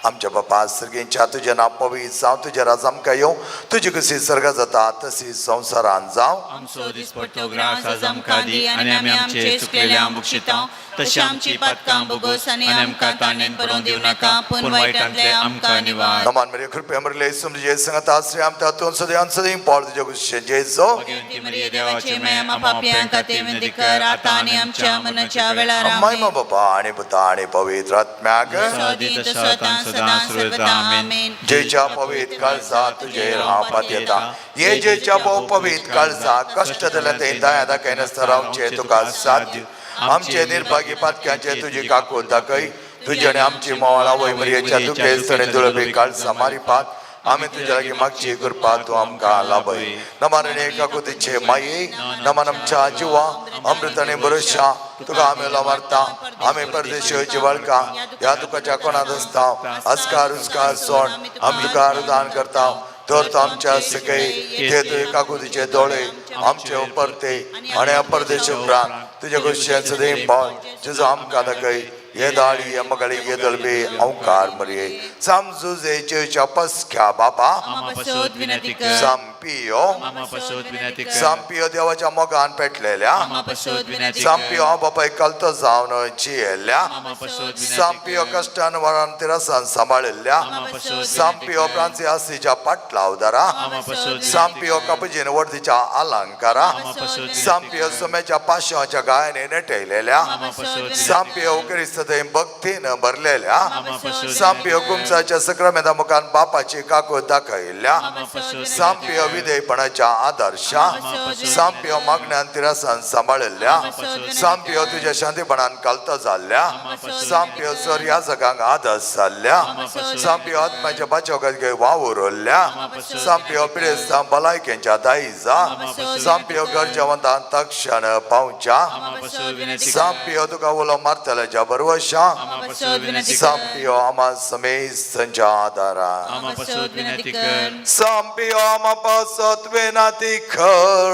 आमच्या बापा सर्गेंच्या तुजें नांव पवित्र जावं, तुजें राज आमकां येवं, तुजी कशी सर्गा जाता तशी संवसारान जावं. आमचो दिसपट्टो ग्रास आज आमकां दी आनी आमी आमचे चुकलेल्या बक्षितां तशी आमची पातकां बोगोस आनी आमकां ताणें पडोवन दिवं नाका, पूण वायटांतले आमकां निवार. नमान मेरे कृपया मरले समजे संगत आश्रय आमता तूं सदैव सदैव पाळ तुज्या गुस्से जेजो. भगवंती मरिये देवाचे माया आम्हा पापयां खातीर विनंती कर आतां आनी आमच्या मरणाच्या वेळार. महिमा बाबा आणि पुता आणि पवित्र आत्म्याक. आदी तसो आतां सदां सर्वदा आमेन. जेच्या पवित्र काळजा तुजेर हांव पातयेता, हे जेच्या भोव पवित्र काळजा कश्ट दिले ते दया दाखयनासतना रावचें तुका साध्य. आमचे निर्भागी पातक्यांचे तुजी काकूत दाखय. तुजे आनी आमची मोवाळ आवय मरियेच्या दुखेस्त आनी दुळपी काळजा मारिपात आमी तुज्या लागीं मागची कृपा तूं आमकां लाभय. नमान आनी काकुतीचे माये, नमान आमच्या जिवा अमृत आनी भरोशा, तुका आमी उलो मारता. आमी परदेशी बाळका ह्या तुकाच्या कोणांत आसता. आस्कार उस्कार सोड आमी तुका अनुदान करता. तर तो आमच्या सकय ते तुजे काकुतीचे दोळे आमचे उपरते आनी परदेश उपरांत तुज्या गोश्यान सदैव पावल जेजो आमकां दाखय. हे दाळी हे मगाळी हे दळबे अंकार मरये सामजुजे जेच्या पसख्या बापा, आम्हा पासत विनंती कर. सामपियो, आम्हा पासत विनंती कर. सामपियो देवाच्या मोगान पेटलेल्या, आम्हा पासत विनंती कर. सामपियो हांव बापाय कलतो जावन जियेल्ल्या, आम्हा पासत विनंती सामपियो कर. कश्टान वरान तिरसान सांबाळिल्ल्या, आम्हा पासत विनंती सामपियो कर. प्रांची आसीच्या पाटलावदारा, आम्हा पासत विनंती सामपियो कर. कपजीन वर्दीच्या अलंकारा, आम्हा पासत विनंती सामपियो कर. सुम्याच्या पाशाच्या गायने नेटयलेल्या, आम्हा पासत विनंती सामपियो कर. क्रिस्त भक्तीन भरलेल्या, आम्हा पासत विनंती सामपियो कर. कुमसाच्या सक्रामेंता मुखान बापाची काकूत दाखयल्ल्या, आम्हा पासत विनंती सामपियो कर. विधेयपणाच्या आदर्शा, आम्हा पासत सामपियो मागण्यान तिरसान सांबाळिल्ल्या, आम्हा पासत विनंती सामपियो कर. तुज्या शांतीपणान कलतो जाल्ल्या, आम्हा पासत विनंती सामपियो कर. सर ह्या जगांक आदर्श जाल्ल्या, आम्हा पासत विनंती सामपियो कर. आत्म्याच्या बाचोगाक वावुरल्या, आम्हा पासत विनंती सामपियो कर. पिडेस्तां भलायकेच्या दायजा, आम्हा पासत विनंती सामपियो कर. गरजेवंतां तक्षण पावच्या, आम्हा पासत विनंती कर. सामपियो तुका उलो मारतल्याच्या बरवशा, आम्हा पासत विनंती कर. सामपियो आम्हा समेस्तांच्या आदारा, आम्हा पासत विनंती कर. सामपियो आम्हा पासत विनंती कर.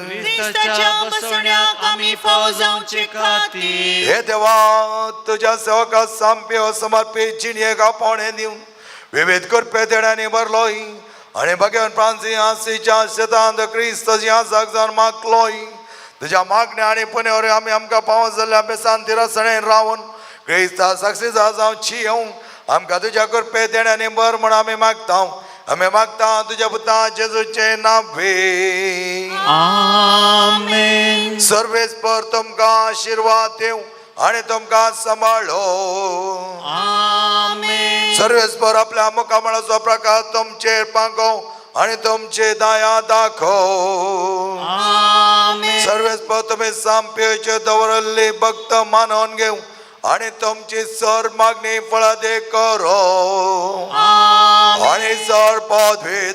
क्रिस्ताच्या बसवण्याक आमी फाव जावचे खातीर हे देवा, तुझ्या सेवका सामपियो समर्पित जिणयेक आपोवणें दिवन विविध कृपे देण्यांनी भरलोय आनी भगवान प्रांसी आसीच्या शेतांत क्रिस्त ह्या जाग जावन मागलोय. तुज्या मागण्या आनी पुण्यावर आमी आमकां पावस जाल्ल्या बेसान तिरसणेन रावन क्रिस्ता साक्षी जावन येवंक आमकां तुज्या कृपे देण्यांनी भर म्हूण आमी मागता. आमी मागता तुज्या पुता जेजूचें नांवे. आमेन. सर्वेस्पर तुमकां आशिर्वाद दिवं आणि तुमकां सांबाळो. आमेन. सर्वेस्पर आपल्या मुखामळाचो प्रकाश तुमचेर पांगोव आणि तुमचे दया दाखोव. आमेन. सर्वेस्पर तुमी सामप्योचे दवरल्ली भक्त मानून घेवं आणि तुमची सर मागणी फळादे करो. आमेन. आणि सर पदवी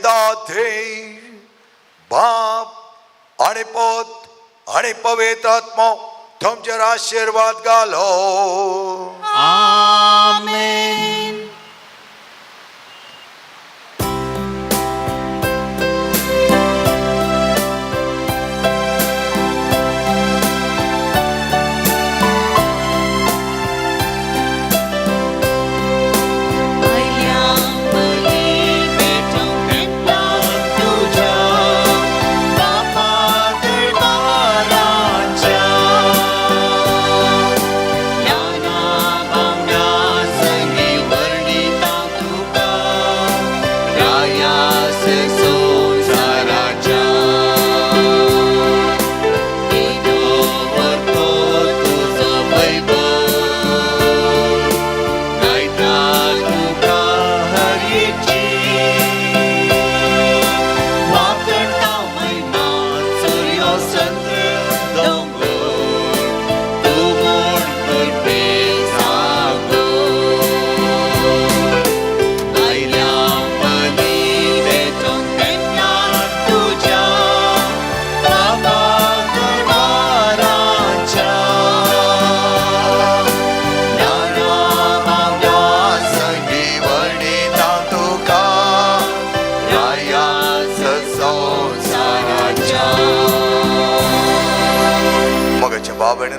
बाप आणि पोत आणि पवित्र आत्मो तुमचेर आशिर्वाद घालो. आमेन. तुझ्या बापा दरबारांच्या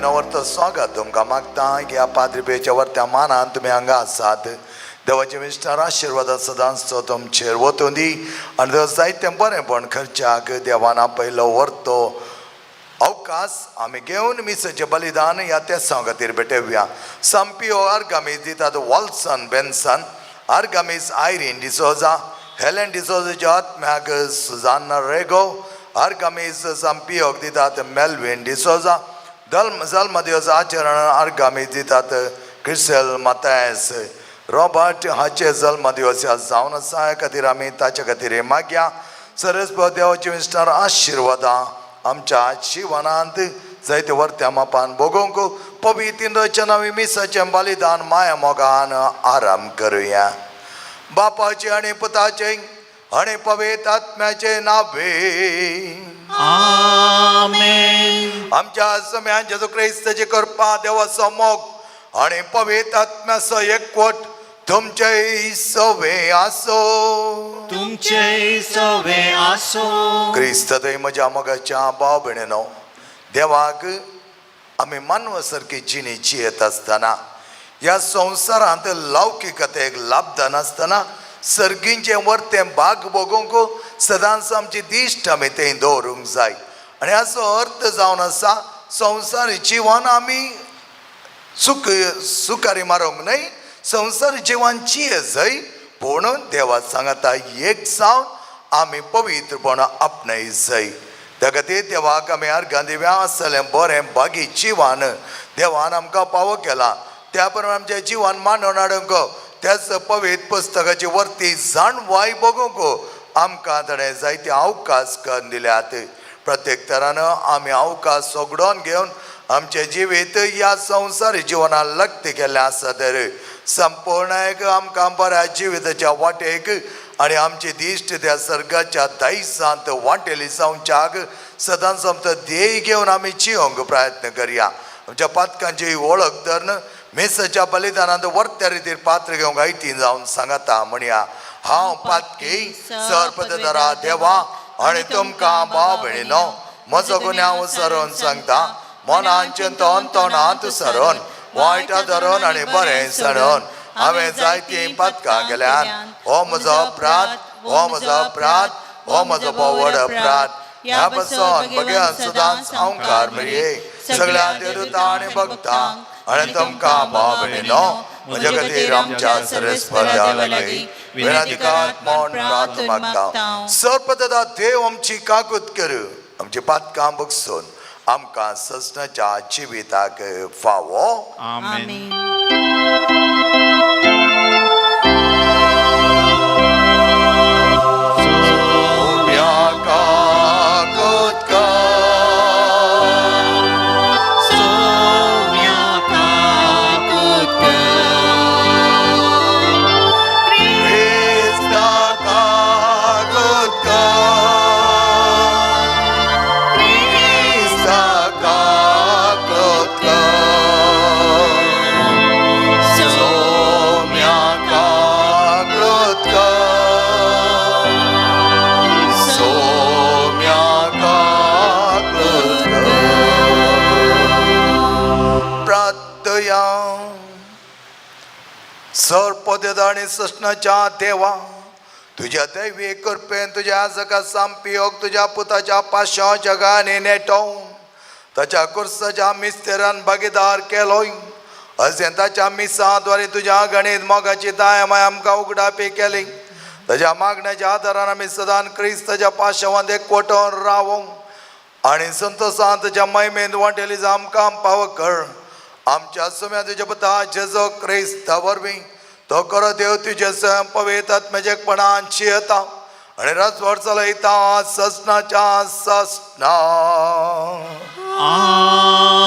भयणो स्वागत तुमकां मागता ह्या पाद्री वरत्या मानान तुमी हांगा आसात. देवाचे मिस्टर आशिर्वाद सदांच तो तुमचेर वतूं दी आनी देव जायतें बरेंपण खर्चाक देवान आपयलो व्हरतो अवकाश आमी घेवन मिसाचें बलिदान ह्या तेसांव खातीर भेटोवया. संपियो आर्गामीज दितात वॉल्सन बेन्सन, आर्गामीज आयरीन डिसोजा, हेलन डिसोजाच्या आत्म्याक सुजाना रेगो, आर्गामीज संपियोक दितात मेल्विन डिसोजा, जल्मदिवस आचरण आर्गामीज दितात क्रिसेल मातायस रॉबर्ट हाचे जल्मदिवस ह्या जावन आसा, ह्या खातीर आमी ताच्या खातीर मागया. सरस्पत देवाचे मिस्टर आशिर्वादां आमच्या जिवनांत जायते वर्त्या मापान भोगोवंक पवित्र रचना मिसाचें बलिदान माया मोगान आराम करुया. बापाचे आनी पुताचे आनी पवित्र आत्म्याचे नावे आमेन. आमच्या सम्यान जेजू क्रिस्ताची कृपा, देवाचो मोग आनी पवित्र आत्म्याचो एकवट तुमचे सवे आसो. तुमचे सवे आसो. क्रिस्त थंय म्हज्या मोगाच्या भाव भयणीनो, देवाक आमी मानव सारकी जिणी जियेत आसतना ह्या संवसारांत लौकिकतेक लाभदा नासतना सर्गींचें वर्तें भाग भोगोवंक सदांच आमची दिश्ट आमी थंय दवरूंक जाय. आनी हाचो अर्थ जावन आसा संवसारी जिवन आमी सुक सुकारी मारूंक न्हय, संवसारी जिवन जिये जाय, पूण देवा सांगता एक जावन आमी पवित्रपण आपणाय जाय. त्या खातीर देवाक आमी अर्गां दिव्या आसलें बरें बागी जिवन देवान आमकां पावो केला, त्या प्रमाणे आमचें जिवन मांडून हाडूंक त्याच पवित्र पुस्तकाची वर्ती जाणवाय बगूंक आमकां ताणें जायते अवकाश करून दिल्यात. प्रत्येक तरान आमी अवकाश सगळोन घेवन आमचें जिवीत ह्या संवसारी जिवनान लग्न केल्लें आसा तर संपूर्ण एक आमकां बऱ्या जिविताच्या वाटेक आनी आमची दिश्ट त्या सर्गाच्या दायसांत वांटेली जावच्याक सदांच आमचो ध्येय घेवन आमी जिवंक प्रयत्न करया. आमच्या पातकांची वळख धरून मेसाच्या बलिदानांत वर्त्या रितीर पात्र घेवंक आयती जावन सांगता म्हणया, हांव पातकी सर्पदरा देवा आनी तुमकां भाव भयणीनो म्हजो गुन्यांव सरोन सांगता, मनान चिंतन तोंडांत सरोन वायट धरून आनी बरें सरोन हांवें जायतीं पातकां केल्यान. हो म्हजो अपराध, हो म्हजो अपराध, हो म्हजो व्हड अपराध. ह्या पासून बघ्यान सदांच अंकार मेळये सगळ्या देवता आनी भक्तांक आनी तुमकां भाव भयणीनो म्हज्या खातीर आमच्या सर्वेस्पर लागीं विनंती म्हूण प्रार्थना मागता. सर्पदता देव आमची काकूत करू, आमची पातकां बगसून आमकां ससनाच्या जिविताक फावो. आमेन. सोम्या काकूत कर, सोम्या काकूत कर, क्रिस्ता काकूत कर, क्रिस्ता काकूत कर, सोम्या काकूत कर, सोम्या काकूत कर. प्रार्थया. सर्पदेदा आनी सस्नाच्या देवा, तुज्या दैवी कृपेन तुज्या जगा सांपियोग तुज्या पुताच्या पाशांव जगाने नेटोवन ताच्या कुर्साच्या मिस्तेरान भागीदार केलोय. अशें ताच्या मिसाद्वारे तुज्या गणीत मोगाची दाया माया आमकां उगडापी केली. ताच्या मागण्याच्या आदारान आमी सदान क्रिस्ताच्या पाशावांत एकवटोवन रावोंक आनी संतोशान तुज्या महिमेंत वांटेली आमकां पाव कर. आमच्या सुम्या तुज्या पुता जेजो क्रिस्ता वरवीं तो करो देव तुजे स्वयं पवित्र आत्म्याचेपणान शियता आनी राजवट चलयता ससनाच्या ससना.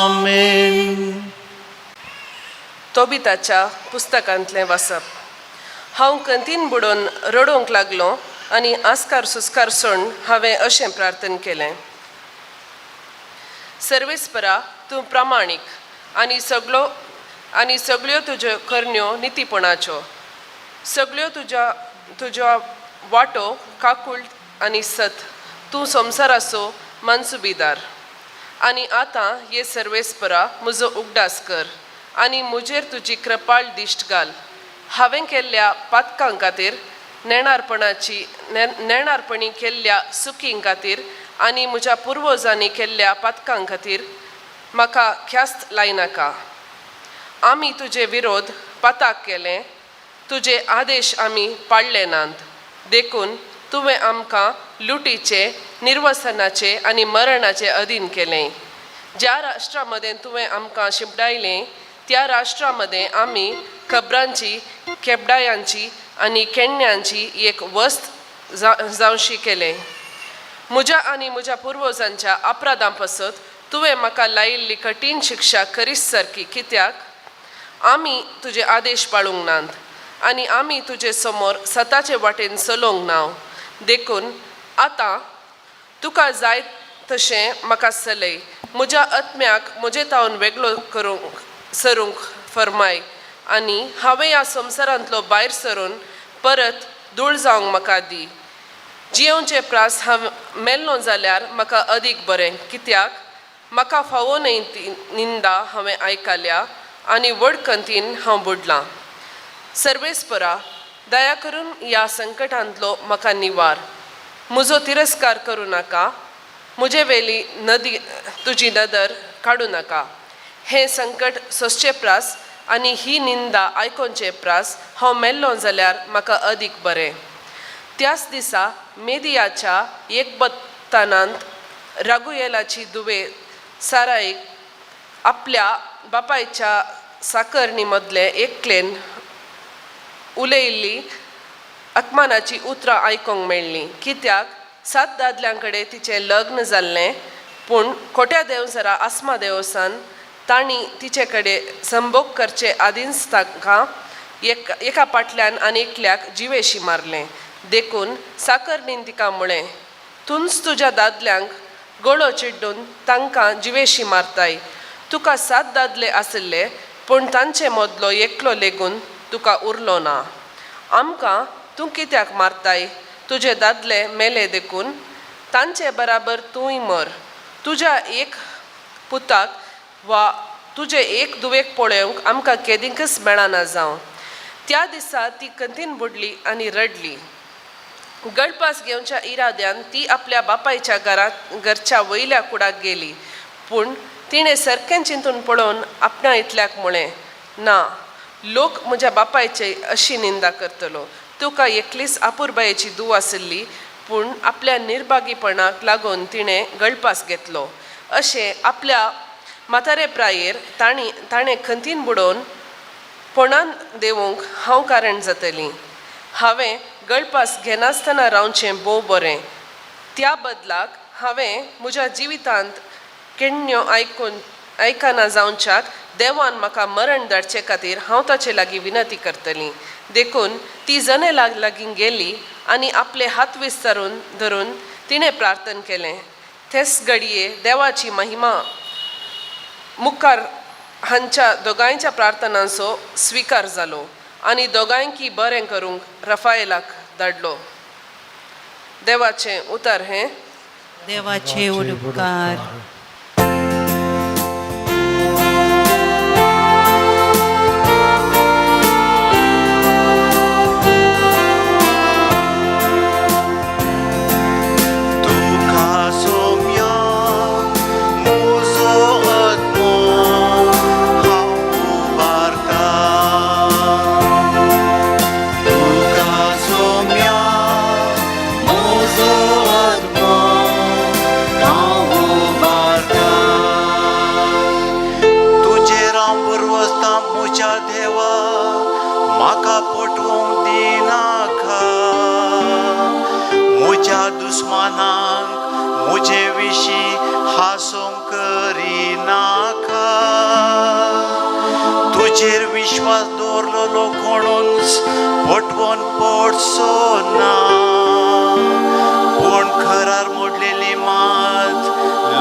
आमेन. तोबिताच्या पुस्तकांतलें वाचप. हांव कंतीन बुडोवन रडोवंक लागलो आनी आस्कार सुस्कार सोडून हांवें अशें प्रार्थन केलें. सर्वेस्परा, तूं प्रामाणीक आनी सगळो आनी सगळ्यो तुज्यो करण्यो नितीपणाच्यो. सगळ्यो तुज्या तुज्या वाटो काकूळ आनी सत. तूं संवसाराचो मनसुबीदार. आनी आतां हे सर्वेस्परा म्हजो उगडास कर आनी म्हजेर तुजी कृपाळ दिश्ट घाल. हांवें केल्ल्या पातकां खातीर नेणारपणाची नेणारपणी केल्ल्या सुकीं खातीर आनी म्हज्या पुर्वजांनी केल्ल्या पातकां खातीर म्हाका ख्यास्त लायनाका. आमी तुजे विरोध पाताक केलें, तुजे आदेश आमी पाळ्ळे नात, देखून तुवें आमकां लुटीचे, निर्वसनाचे आनी मरणाचे अधीन केलें. ज्या राष्ट्रा मदें तुवें आमकां शिंपडायलें त्या राष्ट्रा मदें आमी खबरांची, केबडायांची आनी केण्ण्यांची एक वस्त जावशी केलें. म्हज्या आनी म्हज्या पुर्वजांच्या अपराधां पासत तुवें म्हाका लायिल्ली कठीण शिक्षा करीस सारकी, कित्याक आमी तुजे आदेश पाळूंक नात आनी आमी तुजे समोर सताचे वाटेन चलोवंक ना. देखून आतां तुका जाय तशें म्हाका चलय, म्हज्या आत्म्याक म्हजे तावन वेगळो करूंक सरूंक फरमाय आनी हांवें ह्या संवसारांतलो भायर सरून परत धूळ जावंक म्हाका दी. जियेवचे प्रास हांव मेल्लो जाल्यार म्हाका अदीक बरें, कित्याक म्हाका फावो न्हय ती निंदा हांवें आयकल्या आनी व्हड कंतीन हांव बुडलां. सर्वेस्परा, दया करून ह्या संकटांतलो म्हाका निवार, म्हजो तिरस्कार करूं नाका, म्हजे वेली नदी तुजी नदर काडूं नाका. हें संकट सोंसचे प्रास आनी ही निंदा आयकोनचे प्रास हांव मेल्लो जाल्यार म्हाका अदीक बरें. त्याच दिसा मेदियाच्या एकबत्तानांत रागुयेलाची दुवे साराईक आपल्या बापायच्या साकरणी मदले एकलेन उलयिल्ली अकमानाची उतरां आयकूंक मेळ्ळीं, कित्याक सात दादल्यां कडेन तिचें लग्न जाल्लें, पूण खोट्या देंवचारा आस्मा देवसान तांणी तिचे कडेन संभोग करचे आदींच तांकां एका पाटल्यान आनी एकल्याक जिवेशी मारलें. देखून साकरणीन तिका म्हळें, तूंच तुज्या दादल्यांक गळो चिड्डून तांकां जिवेशी मारताय. तुका सात दादले आशिल्ले, पूण तांचे मदलो एकलो लेगून तुका उरलो ना. आमकां तूं कित्याक मारताय? तुजे दादले मेले देखून तांचे बराबर तूंय मर. तुज्या एक पुताक वा तुजे एक दुवेक पळोवंक आमकां केदींकच मेळना जावं. त्या दिसा ती कंतीन बुडली आनी रडली. गळपास घेवच्या इराद्यान ती आपल्या बापायच्या घरच्या वयल्या कुडाक गेली, पूण तिणें सारकें चिंतून पळोवन आपणा इतल्याक म्हळें, ना, लोक म्हज्या बापायची अशी निंदा करतलो. तुका एकलीच आपुरबायेची धूव आशिल्ली, पूण आपल्या निर्भागीपणाक लागून तिणें गळपास घेतलो. अशें आपल्या म्हातारे प्रायेर ताणें खंतीन बुडोवन पोणान देंवोवंक हांव कारण जातली. हांवें गळपास घेनासतना रावचें भोव बरें. त्या बदलाक हांवें म्हज्या जिवितांत केण्ण्यो आयकना जावच्याक देवान म्हाका मरण धाडचे खातीर हांव ताचे लागीं विनंती करतली. देखून ती जनेलाक लागीं गेली आनी आपले हात विस्तारून धरून तिणें प्रार्थन केलें. तेच घडये देवाची महिमा मुखार हांच्या दोगांयच्या प्रार्थनांचो स्विकार जालो आनी दोगांयकी बरें करूंक रफायलाक धाडलो. देवाचें उतर हें. देवाचे उपकार. तुका सोम्या म्हजो आत्मो हांव उबारता, तुका सोम्या म्हजो आत्मो हांव उबारता. तुजेर हांव पुर्वस्तां म्हज्या देवा, म्हाका पटोवंक दिनाका. म्हज्या दुस्मानांक म्हजे विशीं हांसूंक करिनाका. तुजेर विश्वास दवरलेलो कोणूच पटवून पडचो ना, पूण खरार मोडलेली मात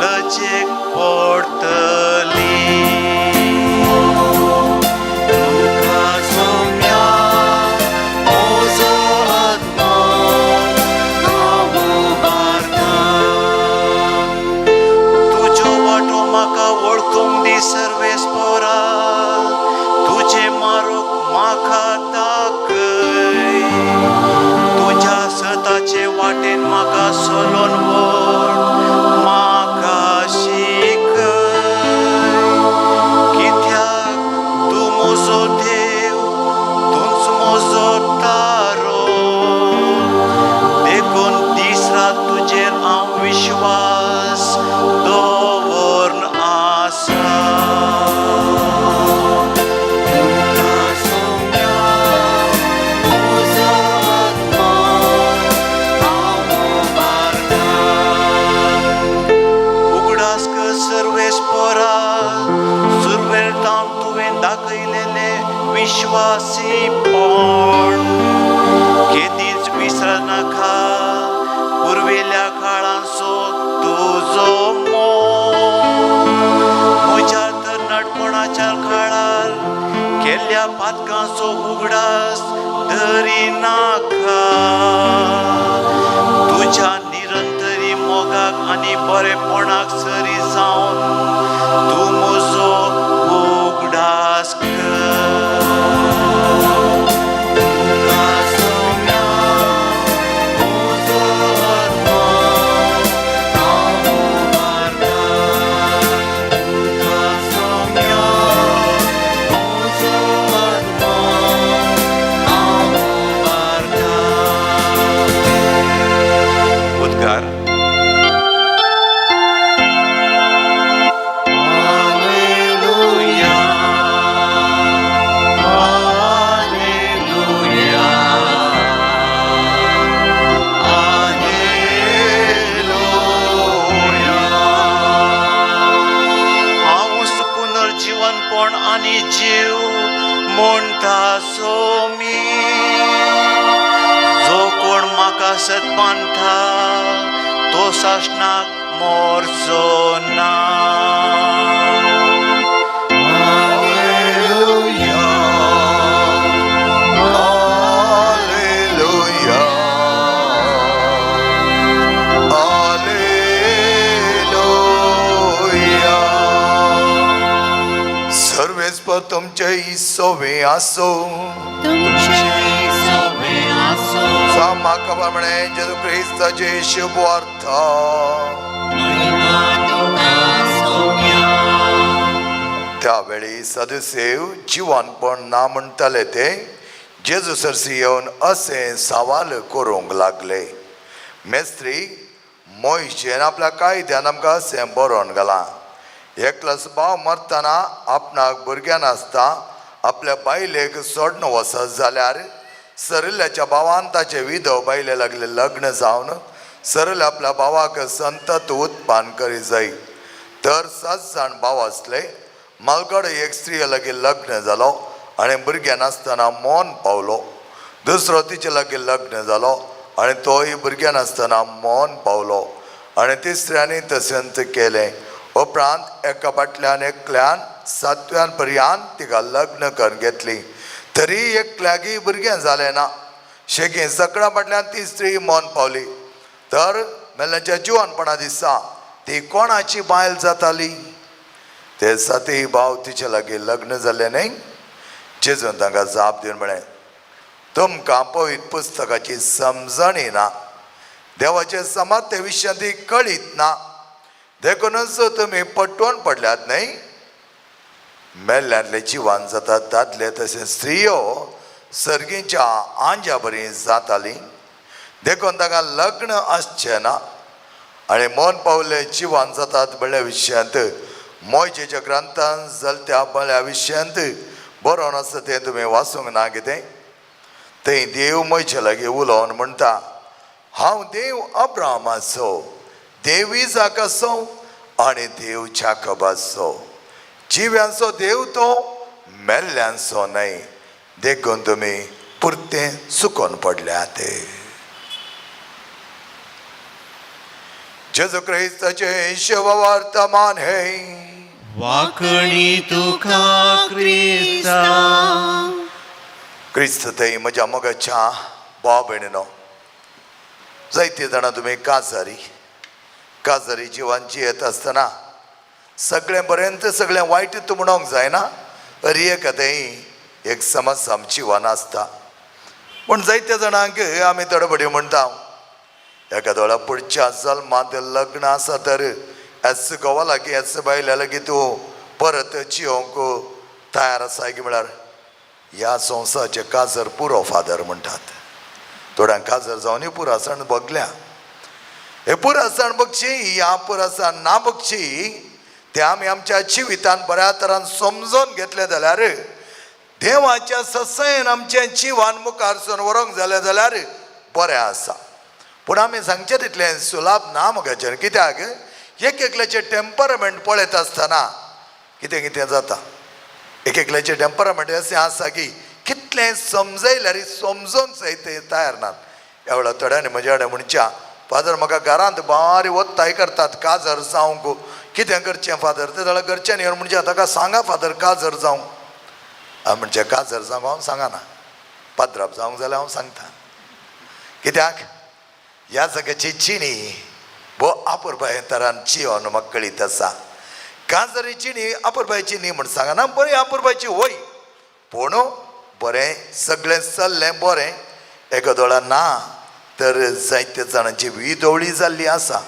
लजेक पडटली. तुका सोम्या म्हजो आत्मो हांव उबारता, तुज्यो वाटो विश्वासीपण केदींच विसरनाका पुर्विल्ल्या काळांचो तुजो मोग म्हज्या तरणाटपणाच्या काळार केल्ल्या पातकांचो उगडास धरिनाका तुज्या निरंतरी मोगाक आनी बरेपणाक सरी जावन तूं म्हजो उगडास कर तुका सोम्या म्हजो आत्मो हांव उबारता तुका सोम्या म्हजो आत्मो हांव उबारता. उद्गार. Alleluia, Alleluia, Alleluia. हांवच पुनर्जीवनपण आनी जीव म्हणटा सोमी जो कोण म्हाका सत बांदता तो सासणाक मोरचो ना. Alleluia. Alleluia. सर्वेस्पर तुमचे सोवे आसो. तुमचे सोबे आसो. सामा म्हणे जेजू क्रिस्ताचे शुभ वार्ता. महिमा तुका सोम्या. त्यावेळी सदसेव जिवानपण ना म्हणटाले ते जेजू सरशी येवन असें सवाल करूंक लागले, मेस्त्री, मोयशेन आपल्या कायद्यान आमकां असें बरोवन घालां, एकलोच भाव मरतना आपणाक भुरग्यां नासता आपल्या बायलेक सोडून वचत जाल्यार सरिल्ल्याच्या भावान ताचे विधव बायले लागले लग्न जावन सरल आपल्या भावाक संतत उत्पन्न करी जाय. तर सात जाण भाव आसले. मालगडो एक स्त्री लागीं लग्न जालो आनी भुरगें नासतना मौन पावलो. दुसरो तिचे लागीं लग्न जालो आनी तोय भुरगें नासतना मौन पावलो आनी तिसऱ्यांनी तशेंच केलें. उपरांत एका फाटल्यान एकल्यान सातव्यान पर्यान तिका लग्न करून घेतली, तरी एकल्यागीय भुरगें जालें ना. शेगी सगळ्या फाटल्यान ती स्त्री मौन पावली. तर मेल्ल्याच्या जिवनपणा दिसा ती कोणाची बायल जाताली? ते सातय भाव तिचे लागीं लग्न जाले न्हय? जेजून तांकां जाप दिवन म्हळें, तुमकां पवित्र पुस्तकाची समजणी ना, देवाचे समाज ते विशयांत ती कळीत ना, देखूनच तुमी पटोवन पडल्यात न्हय? मेल्ल्यांतले जिवान जातात दादले तशें स्त्रियो सर्गीच्या आंज्या बरी जाताली, देखून तांकां लग्न आसचें ना. आनी मन पावले जिवान जातात म्हळ्या विशयांत मोयजेच्या ग्रंथान जलत्या म्हळ्या विशयांत बरोवन आसा तें तुमी वाचूंक ना कितें? थंय देव मोयचे लागीं उलोवन म्हणटा, हांव देव अब्राहमाचो, देव इजाकाचो आनी देव जाकबाचो. जिव्यांचो देव तो, मेल्ल्यांचो न्हय. देखून तुमी पुरतें चुकोन पडल्यात. जेजू क्रिस्ताचे शुभवर्तमान हे. वाकणी तुका क्रिस्ता. क्रिस्त थंय म्हज्या मोगाच्या भाव भयणीनो, जायते जाणां तुमी काजारी काजारी जिवान जियेत आसतना सगळें बरें तर सगळें वायट तूं म्हणोंक जायना. अरी एक थंय एक समज आमची जिवान आसता. पूण जायत्या जाणांक आमी तडबडी म्हणटा, एका दोळ्या पुढच्या जल्मांत लग्न आसा तर एस घोवा लागीं एस बायल्या लागीं तूं परत जियोंक तयार आसा की म्हळ्यार ह्या संवसाराचे काजर पुरो फादर म्हणटात. थोड्यांक काजर जावनूय पुरासण भोगल्या. हे पुरासण बगची ह्या पुरासण ना बगची ते आमी आमच्या जिवितान बऱ्या तरान समजून घेतलें जाल्यार देवाच्या ससयन आमचें जिवान मुखार सून व्हरूंक जालें जाल्यार बरें आसा. पूण आमी सांगचें तितलें सुलाभ ना मुखाचेर, कित्याक एक एकल्याचें टेम्परमेंट पळयत आसतना कितें कितें जाता. एक एकल्याचें टेम्परमेंट अशें आसा की कितलें समजयल्यार समजोंक सयत तयार नात. एवढ्या थोड्यांनी म्हज्या कडेन म्हणच्या, फादर म्हाका घरांत बारी वत्ताय करतात काजर जावंक, कितें करचें फादर? ते जाल्यार घरच्यांनी येवन म्हणचे ताका सांगा फादर काजर जावंक. हांव म्हणचें काजर जावंक हांव सांगना, पाद्राप जावंक जाल्यार हांव सांगता. कित्याक ह्या जाग्याची जिणी भो आपुरबाये तरान जिवन म्हाका कळीत आसा. काजरी जिणी आपुरबायची न्ही म्हण सांगना, बरी आपुरबायची वय, पूण बरें सगळें चल्लें बरें एका दोळा ना तर जायते जाणांची विदोवळी जाल्ली आसा.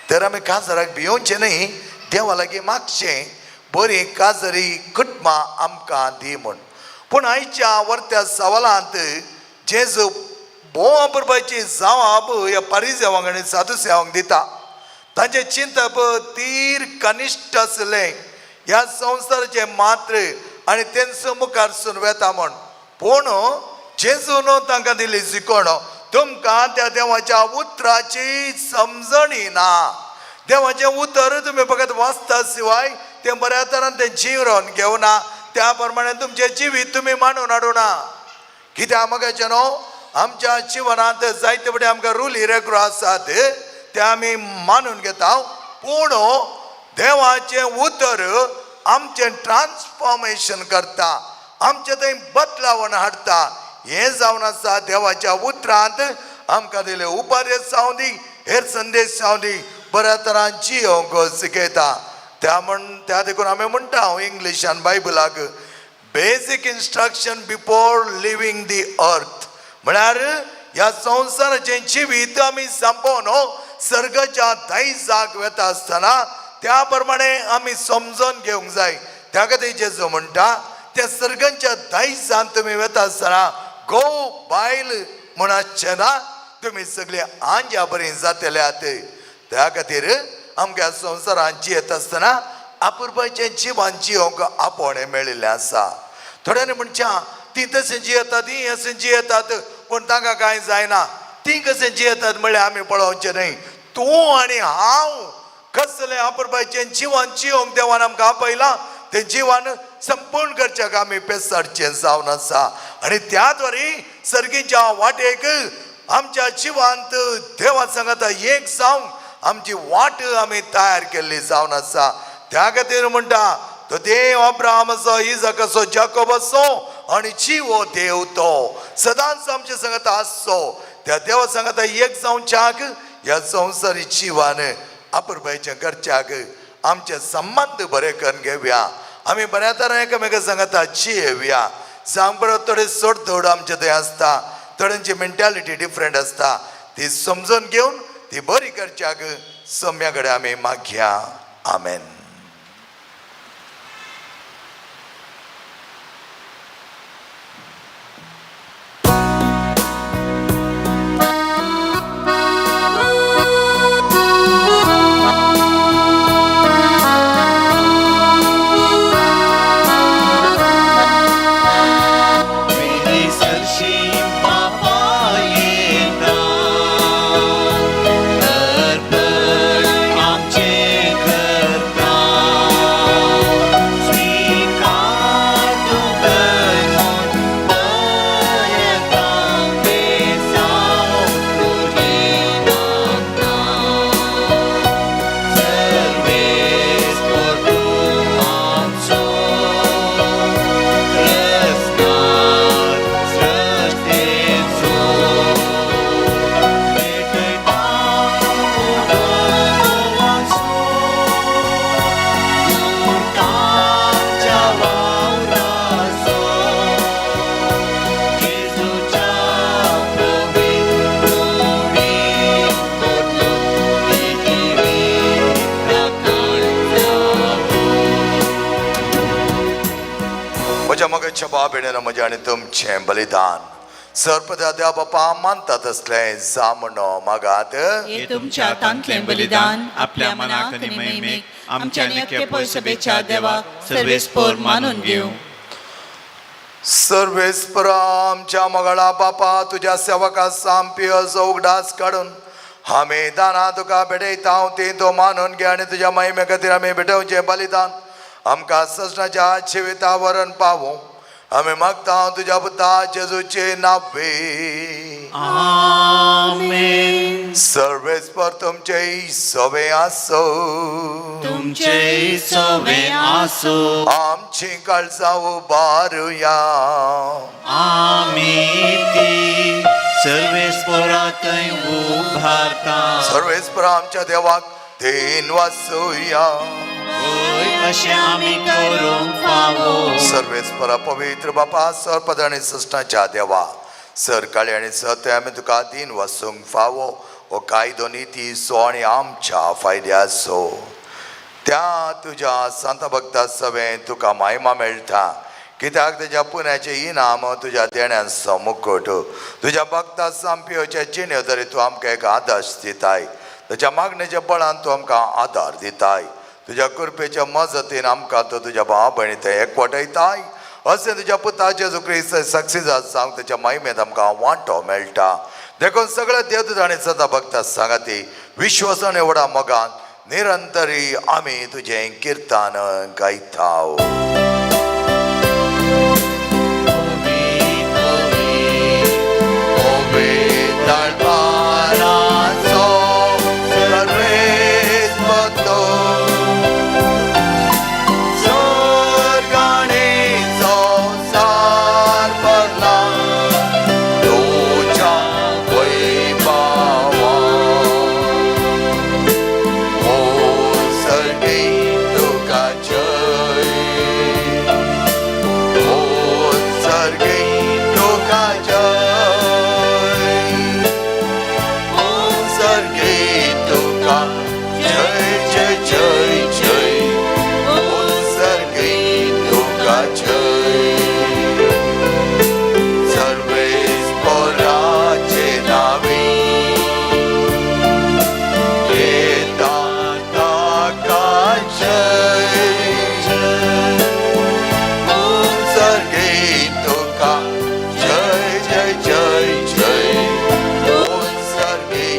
तर आमी काजराक भियोवचें न्ही, देवा लागीं मागचें बरी काजरी कुटुंबां आमकां दी म्हूण. पूण आयच्या वर्त्या सवालांत जेजू भोव आपुरबायची जावाब ह्या पारिजेवांक आनी सादुसेवांक दिता. तांचें चिंतप तीर कनिश्ट आसलें ह्या संवसाराचें मात्र आनी तेंचो मुखार सून वेता म्हूण. पूण जेजून तांकां दिली शिकवण, तुमकां त्या देवाच्या उतराची समजणी ना. देवाचें उतर तुमी फकत वाचता शिवाय तें बऱ्या तरान तें जिवन घेवना, त्या प्रमाणे तुमचें जिवीत तुमी मांडून हाडुना. कित्याक मगाचें न्हू आमच्या जिवनांत जायते फुडें आमकां रुली रेगुलो आसात ते आमी मानून घेता, पूण देवाचें उतर आमचें ट्रान्सफॉर्मेशन करता, आमचें थंय बदलावण हाडटा. हें जावन आसा देवाच्या उतरांत आमकां दिले उपदेश जावं दी, हेर संदेश जावं दी, बऱ्या तरान जियोंक शिकयता. त्या म्हण त्या देखून आमी म्हणटा हांव इंग्लिशान बायबलाक basic instruction before living the earth, म्हळ्यार ह्या संवसाराचें जिवीत आमी सोंपोवन सर्गाच्या दायजाक वेता आसतना त्या प्रमाणे आमी समजून घेवंक जाय. त्या खातीर जेजू म्हणटा त्या सर्गांच्या दायजान तुमी वेता आसतना घोव बायल म्हूण आसचें ना, तुमी सगळे आंज्या बरी जातले आत. त्या खातीर आमच्या संवसारान जियेत आसतना आपुरबायचें जिवन जियोंक आपोवणें मेळिल्लें आसा. थोड्यांनी म्हणच्या तीं तशें जियेतात, तीं अशें जियेतात, पूण तांकां कांय जायना. तीं कशें जियेतात म्हणल्यार आमी पळोवचें न्हय. तूं आनी हांव कसलें आपुरबायचें जिवन जियोंक देवान आमकां आपयलां तें जिवन संपूर्ण करच्याक आमी पेसाडचें जावन आसा. आनी त्या द्वारे सर्गीच्या वाटेक आमच्या जिवांत देवा सांगता एक जावन आमची वाट आमी तयार केल्ली जावन आसा. त्या खातीर म्हणटा तो देव अब्राहमाचो, इजाकाचो, जाकोबाचो आनी जिवो देव तो सदांच आमच्या सांगता आसचो. त्या देवा सांगता एक जावच्याक ह्या संवसारी जिवान आपुरबायच्या करच्याक आमचे संबंद बरे करून घेवया. आमी बऱ्या तरान एकामेका सांगता जियेवया. जावं बरो थोडे सोड धोड आमचे थंय आसता, थोड्यांची मेंटालिटी डिफरंट आसता, ती समजून घेवन ती बरी करच्याक सम्या कडेन आमी मागया. आमेन. सरशी पापा येता अर्पण आमचे करता, स्वीकार तूं कर बरता बेसाव तुजें मागता, सर्वेस तूं आमचो रसनार सृश्टेचो, भेटयता उपवासो दुर्गाच्या वावराचो, जेजूच्या पवित्र कुडीन बदलून ती जिवीत राखण जावं. म्हज्या मगाच्या बाबेणेन म्हजें आनी तुमचें बलिदान सर्पदा देवा बापा मानता तसलें जामणो मागात. हे तुमच्या हातांतलें बलिदान आपल्या मनाक आनी महिमेक आमच्या नित्य सभेच्या देवाक सर्वेस्पोर मानून घेवं. सर्वेस्परा आमच्या मगळा बापा, तुज्या सेवका सामपियचो उगडास काडून आमी दानां तुका भेटयता ती तूं मानून घे आनी तुज्या महिमे खातीर आमी भेटोवचें बलिदान आमकां सजनाच्या जिविता वरण पावूं. आमी मागता तुज्या पुता जेजूचे नावे. आमेन. सर्वेस्पर तुमचे सवे आसो. तुमचे सवे आसो. आमची काळजां उबारुया. आमी ती सर्वेस्परातय उभारता. सर्वेस्पर आमच्या देवाक then वाचुया. होय, अशें आमी करूंक फावो. सर्वेस्परा पवित्र बापा, सरपद आनी सृष्टाच्या देवा, सरकाळी आनी सत्य आमी तुका दीन वसूंक फावो. हो कायदो निती सो आनी आमच्या फायद्याचो. त्या तुज्या संत भक्ता सवें तुका महिमा मेळटा, कित्याक तुज्या पुण्याचें इनाम तुज्या देण्यांचो मुकुट. तुज्या भक्ता सांपियोचे जिणे तरी तूं आमकां एक आदर्श दिताय. तुज्या मागणेच्या बळान तूं आमकां आदार दिताय. तुज्या कृपेच्या मजतीन आमकां तूं तुज्या भाव भयणी थंय एकवटयताय. अशें तुज्या पुता जेजू क्रिस्त सक्सेस जावंक ताच्या महिमेंत आमकां वांटो मेळटा. देखून सगळ्या देवदूत आनी सदां भक्ता सांगाती विश्वासान व्हडा मोगान निरंतरी आमी तुजें किर्तन गायता. जय जय जय जय उत्सर्गी तुका जय. सर्वेस्पराचे नावी येता ताका जय. उत्सर्गी तुका जय जय जय जय उत्सर्गी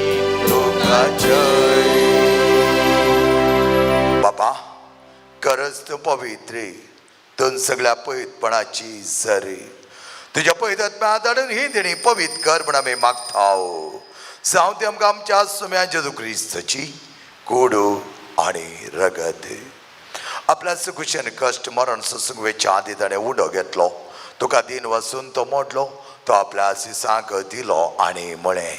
तुका जय. बाबा, गरज तूं पवित्री, तूं सगळ्या पवित्रपणाची सरी. तुज्या पवित्र धाडून ही देणी पवित्र कर म्हण आमी मागता. जावं ती आमकां आमच्या सुम्या जेजू क्रिस्ताची कोडू आनी रगत. आपल्या सुखुशेन कश्ट मरण सोसूंक वेच्या आदी ताणें उडो घेतलो. तुका दिन वसून तो मोडलो, तो आपल्या सिसांक दिलो आनी म्हळें,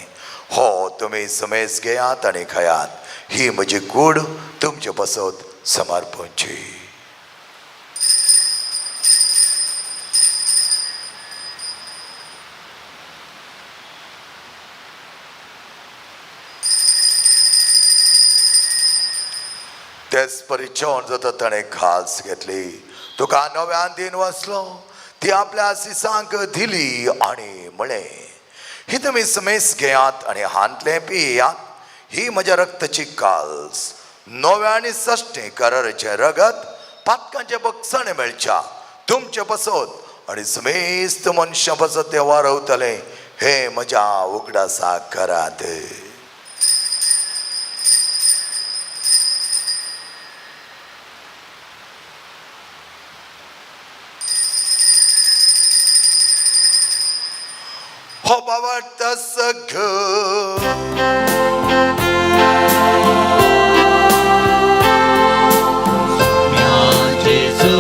हो तुमी समेज घेयात आनी खायात. ही म्हजी कूड तुमचे पासत समर्पणची. तेच परी जेवण जाता ताणें खास घेतली, तुका नव्यान दिन वाचलो, ती आपल्या सिसांक दिली आनी म्हळें, ही तुमी समेस घेयात आनी हांतलें पियात. ही म्हज्या रक्ताची काल्स, नव्या आनी सश्टे कराराचें रगत, पातकांचें बक्षाणें मेळच्या तुमचे पासत आनी समेस्त मनशां पासत तें वारवतलें. हें म्हज्या उगडासाक करात. हो बाबा सगळं जेजू,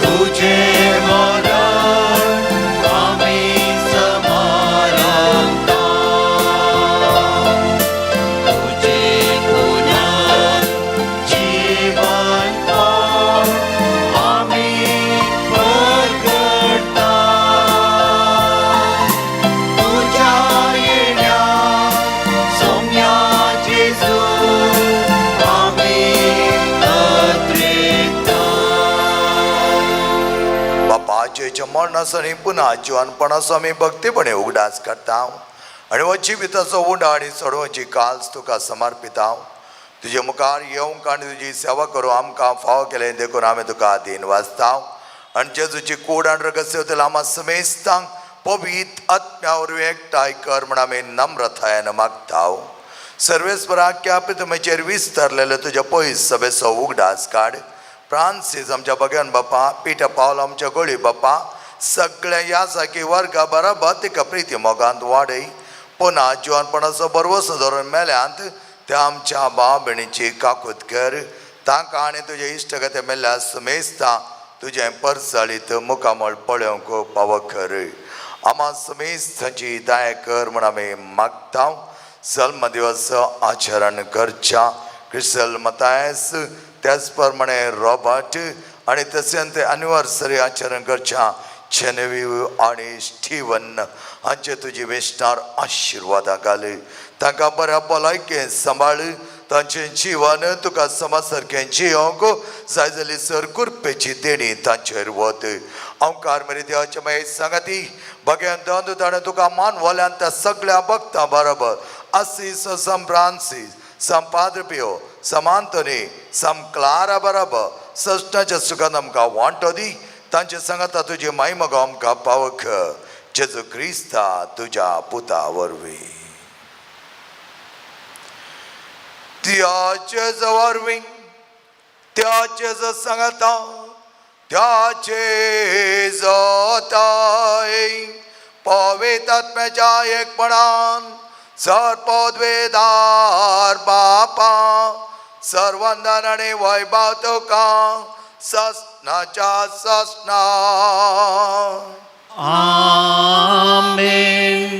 तुझे मरण आमी समारंता. तुझे पुनर्जीवनपण आमी परगटता. तुझ्या येण्या सौम्या जेजू आमी अद्रिता. बापाचेच्या मरणाचो आनी पुन्हा जिवनपणाचो आमी भक्तीपणे उगडास करता आनी हो जिविताचो उंडा आनी चडोवची काल्स तुका समर्पिता. तुजे मुखार येवंक आनी तुजी सेवा करूं आमकां फावो केलें देखून आमी तुका दीन वाचता. आनी जेजूची कूड आनी रगत सेवतले आमा समेस्तांक पवित्र आत्म्या वरवीं एकठांय कर म्हण आमी नम्रतायेन मागता. सर्वेस्पराक तुमचेर विस्तारलेले तुज्या पयस सभेचो उगडास काड. फ्रांसीस आमच्या बगन बापा, पिटर पावल आमच्या गोळी बापा, सगळ्या ह्या सारकी वर्गा बराबर तिका प्रिती मोगांत वाडय. पुन्हा जिवनपणाचो बरवसो धरून मेल्यांत त्या आमच्या भाव भयणीची काकूत कर. तांकां आनी तुजे इश्टगते मेल्ल्या समेस्ता तुजें परसाळीत मुखामळ पळोवंक पावो कर. आमा समेस्तांची दया कर म्हूण आमी मागता. जल्म दिवस आचरण करच्या क्रिस्टल मतायस, त्याच प्रमाणे रॉबर्ट आनी तशेंच ते एनिवर्सरी आचरण करच्या जेनेवीव आनी स्टिवन हांचे तुजी वेसनार आशिर्वादां घाल. तांकां बऱ्या भलायकेन सांबाळ. तांचें जिवन तुका समा सारकें जियोंक जाय जाल्यार सर कृपेची देणी तांचेर वत. अंकार मेरे देवाचे मागीर सांगाती बघ्यान दोन ताणें तुका मानवल्यान त्या सगळ्या भक्तां बरोबर आसीस सम फ्रांसीस, सम पाद्र पियो, सम आंतोनी, सम क्लारा बरोबर सश्टाच्या सुखान आमकां वांटो दी. तांचे सांगाता तुजी मायमगो आमकां पावक जेजू क्रिस्ता तुज्या पुता वरवीं. त्याचे वरवीं, त्याचे सांगता, त्याचे जताय पवित्र एकपणान सर्पद्वेदार बापा सर्वंदन आनी वैभव तुका ससनाच्या ससना. आमेन.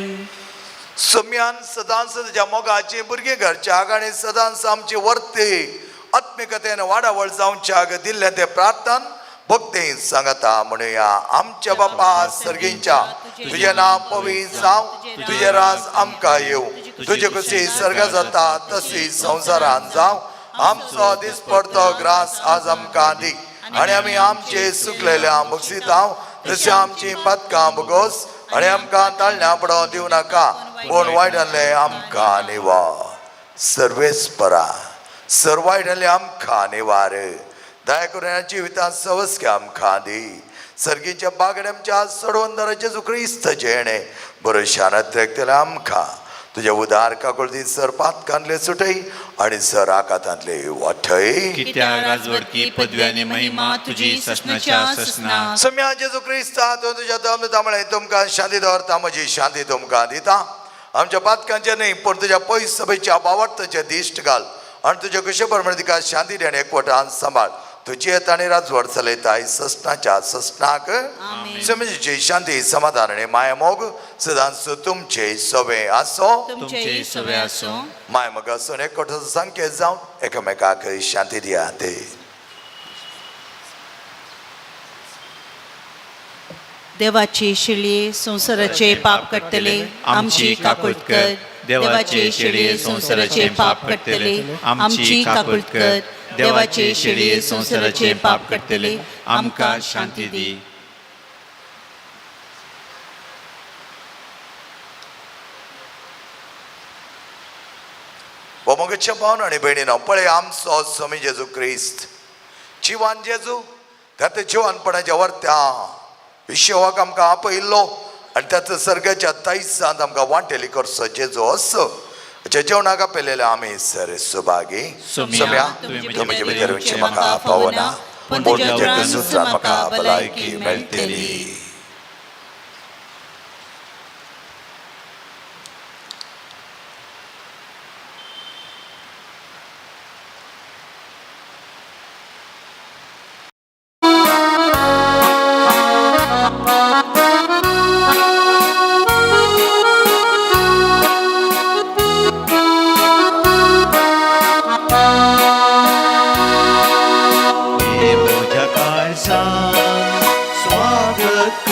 सुम्यान सदांच तुज्या मोगाची भुरगीं घरच्याक आनी सदांच आमची वर्ती आत्मिकतेन वाडावळ जावच्याक दिल्लें तें प्रार्थन भक्ती सांगता म्हणुया. आमच्या बापा सर्गींच्या, तुजें नांव पवित्र जावं, तुजें राज आमकां येवं, तुजे कशी सर्ग जाता तशी संवसारान जावं. आमचो दिसपडतो ग्रास आज आमकां दी आनी आमी आमचे सुकलेल्या बक्षितां तशी आमची पदकां बगोस आनी आमकां ताळण्या पडोवं दिवं नाका, पूण वायट आहले आमकां निवार. सर्वेस्परा सर वायट आहले आमकां निवार. दया करून ह्या जिवितांत सवस्के आमकां दी. सर्गीच्या बागडे आमच्या सोडवंदर जेजू क्रिस्त जेणे बरो शारांत रेखतले आमकां तुज्या उदार काकुळती सर पातकांतले सुटय आनी सर आकातांतले वाटय. कित्याक राजवडकी पदवी आनी महिमा तुजी ससनाच्या ससना. सम्या जेजू क्रिस्ता तूं तुज्या दम तांबळे तुमकां शांती दवरता, म्हजी शांती तुमकां दिता. आमच्या पातकांचे न्ही पूण तुज्या पयस सभेच्या बावडताचे दिश्ट घाल आनी तुज्या कशे प्रमाणे तिका शांती दी आनी एकवटान सांबाळ. तुजी येता आनी राजवट चलयता ससनाच्या ससनाक. समजीची शांती समाधान आनी मायामोग सदांच तुमचे सवे आसो. तुमचे सवे आसूं. माय मग आसून एकवटाचो संकेत जावन एकामेकाक शांती दिया ते. देवाची शिळये संवसाराचे पाप काडटले, आमची काकूट कर. देवाचे शिळये संवसाराचे पाप काडटले, आमची काकूट कर. देवाचे शिळये संवसाराचे पाप काडटले, आमकां शांती दी. हो मोगेच्या भावन आनी भयणीनो, पळय आमचो स्वामी जेजू क्रिस्त जिवान जेजू त्या जिवानपणाच्या वर्त्या विश्वाक आमकां आपयल्लो आनी त्याच सर्गाच्या तैसांत आमकां वांटेली करचो जेजू असो हाच्या जेवणाक आपयलेले आमी सर सुभागी. सोम्या, तुवें म्हजे भितर येवचें म्हाका पावना, पूण तुज्या सुत्रान म्हाका भलायकी मेळटली. हे म्हज्या काळजान स्वागत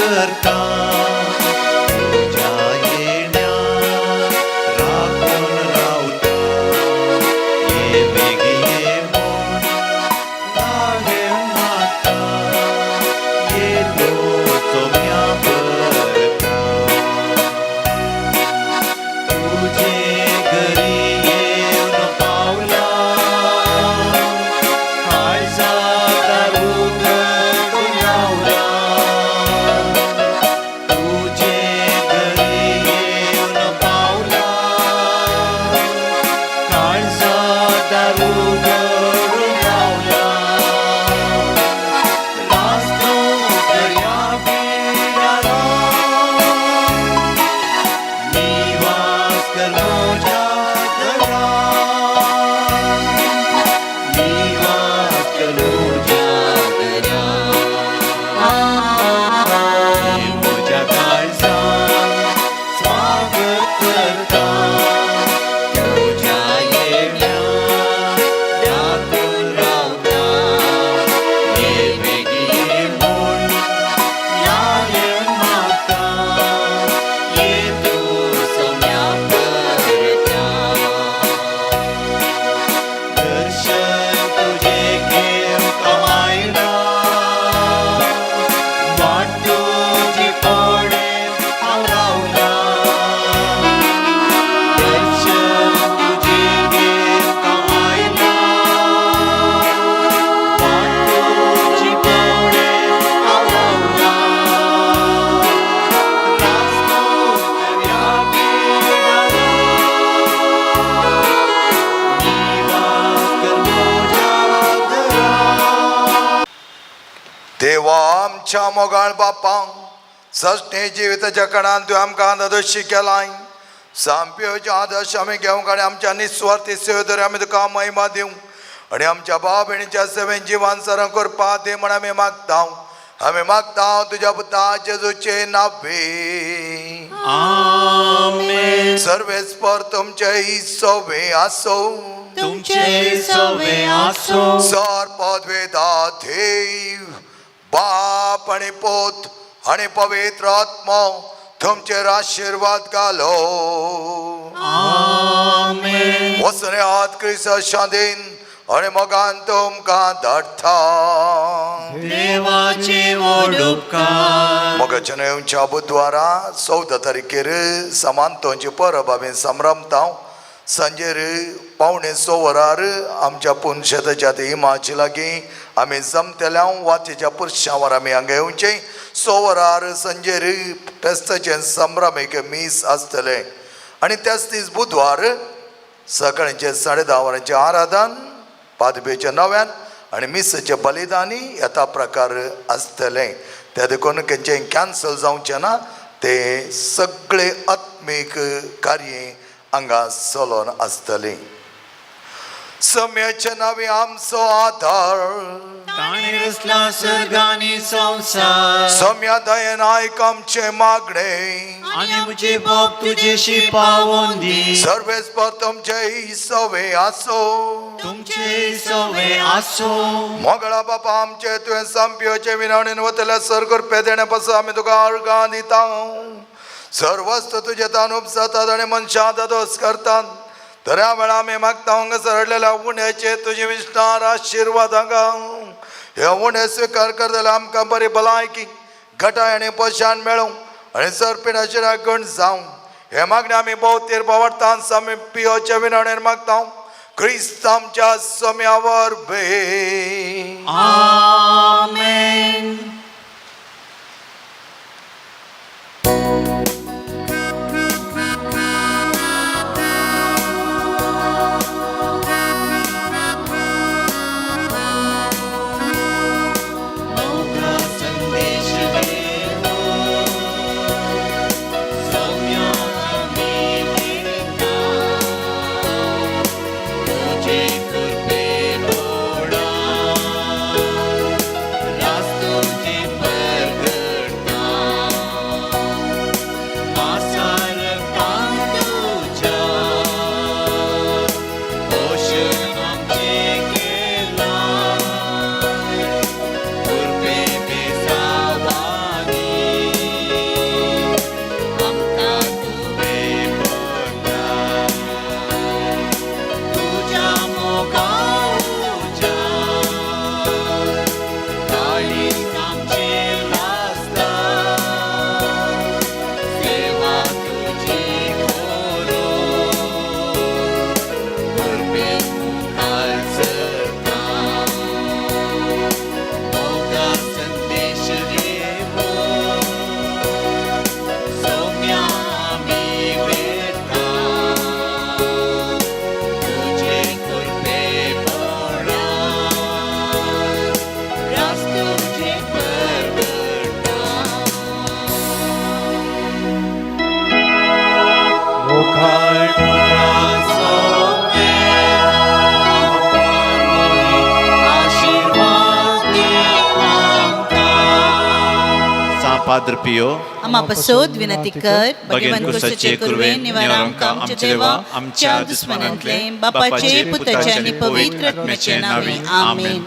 आमच्या मोगाळ बापांक सस्ने जिविताच्या कणान तुवें आमकां आदर्शी केलाय. सामप्योचे आदर्श आमी घेवंक आनी आमच्या निस्वार्थी सेवेदर आमी तुका महिमा दिवं आनी आमच्या भाव भयणीच्या सेवेन जिवान सरां करपा दी म्हण आमी मागता. आमी मागता तुज्या पुता जेजूचे नावे. आमेन. सर्वेस्पर तुमचे सोवे आसो. तुमचे सवे आसो. सर पदवेदा देव बाप आनी पोत आनी पवित्र आत्मो तुमचेर आशिर्वाद घालो. आमेन. वसने हात क्रिस्त शांतीन आनी मोगान तुमकां धाडटा. देवाचे व्हड उपकार. मोगाच्या येवच्या बुधवारा 14 तारखेर समांतोंची परब आमी संभ्रमता. सांजेर 5:45 वरार आमच्या पुनशेताच्या इमाचे लागीं आमी जमतल्या. वातीच्या पुरशांवर आमी हांगा येवचें. 6 वरार सांजेर फेस्ताचें संभ्रम एक मीस आसतलें आनी त्याच दीस बुधवार सकाळचें 10:30 वरांचें आराधन पादबेच्या नव्यान आनी मिसाचें बलिदानी येता प्रकार आसतलें. त्या देखून खंयचें कॅन्सल जावचें ना, ते सगळे आत्मीक कार्य हांगा चलोन आसतलें. सम्याचे नावे आमचो आधार. ताणें रचला सर्ग आनी संवसार. सम्या दयेन आयक आमचें मागणें. आनी म्हजे बोब तुजेशी पावोवन दी. सर्वेस्पर तुमचे सवे आसो. तुमचे सवे आसो. मोगळा बापा आमचे, तुवें संपियोचे विनवणीन वतल्या सर्ग पेदेण्या पासून आमी तुका अर्गां दिता. सर्वस्त तुजे तान उपजातात आनी मनशां दादोस करतात. दर्या वेळा आमी मागता हांगासर हाडलेल्या उण्याचे तुजे विस्तार आशिर्वाद हांगा हे उणे स्विकार करतले आमकां बरी भलायकी घटाय आनी पोशान मेळूं आनी सरपिणाचेर गण जावं. हे मागणे आमी भोवतेर बावडटान आमी पियोच्या विनवणेर मागता क्रिस्त आमच्या सम्यावर बे. आमेन. संदेश तुझे कृपे बोळा रास्तोचे परगटा मासार तुझ्या पोषण आमचे केला कृपे बेसावानी आमकां तुवें पडटा तुज्या मोगाच्या काळीज आमचें लासता सेवा तुजी करूं कृपेन मुखार सरता मोगा संदेश घेवून सौम्या आमी वेता तुझे कृपे बोळा रास तुझे परगटा. मुखार तुझ्या सौम्य आशीर्वाद दी आमकां. सा पाद्र पियो आमा पसोद विनंती कर. बगेन कुसाचे कुर्वे निवार आमकां आमचे देवा आमच्या दुस्मनांतले. बापाचे पुताचे आनी पवित्र आत्म्याचे नावे. आमेन.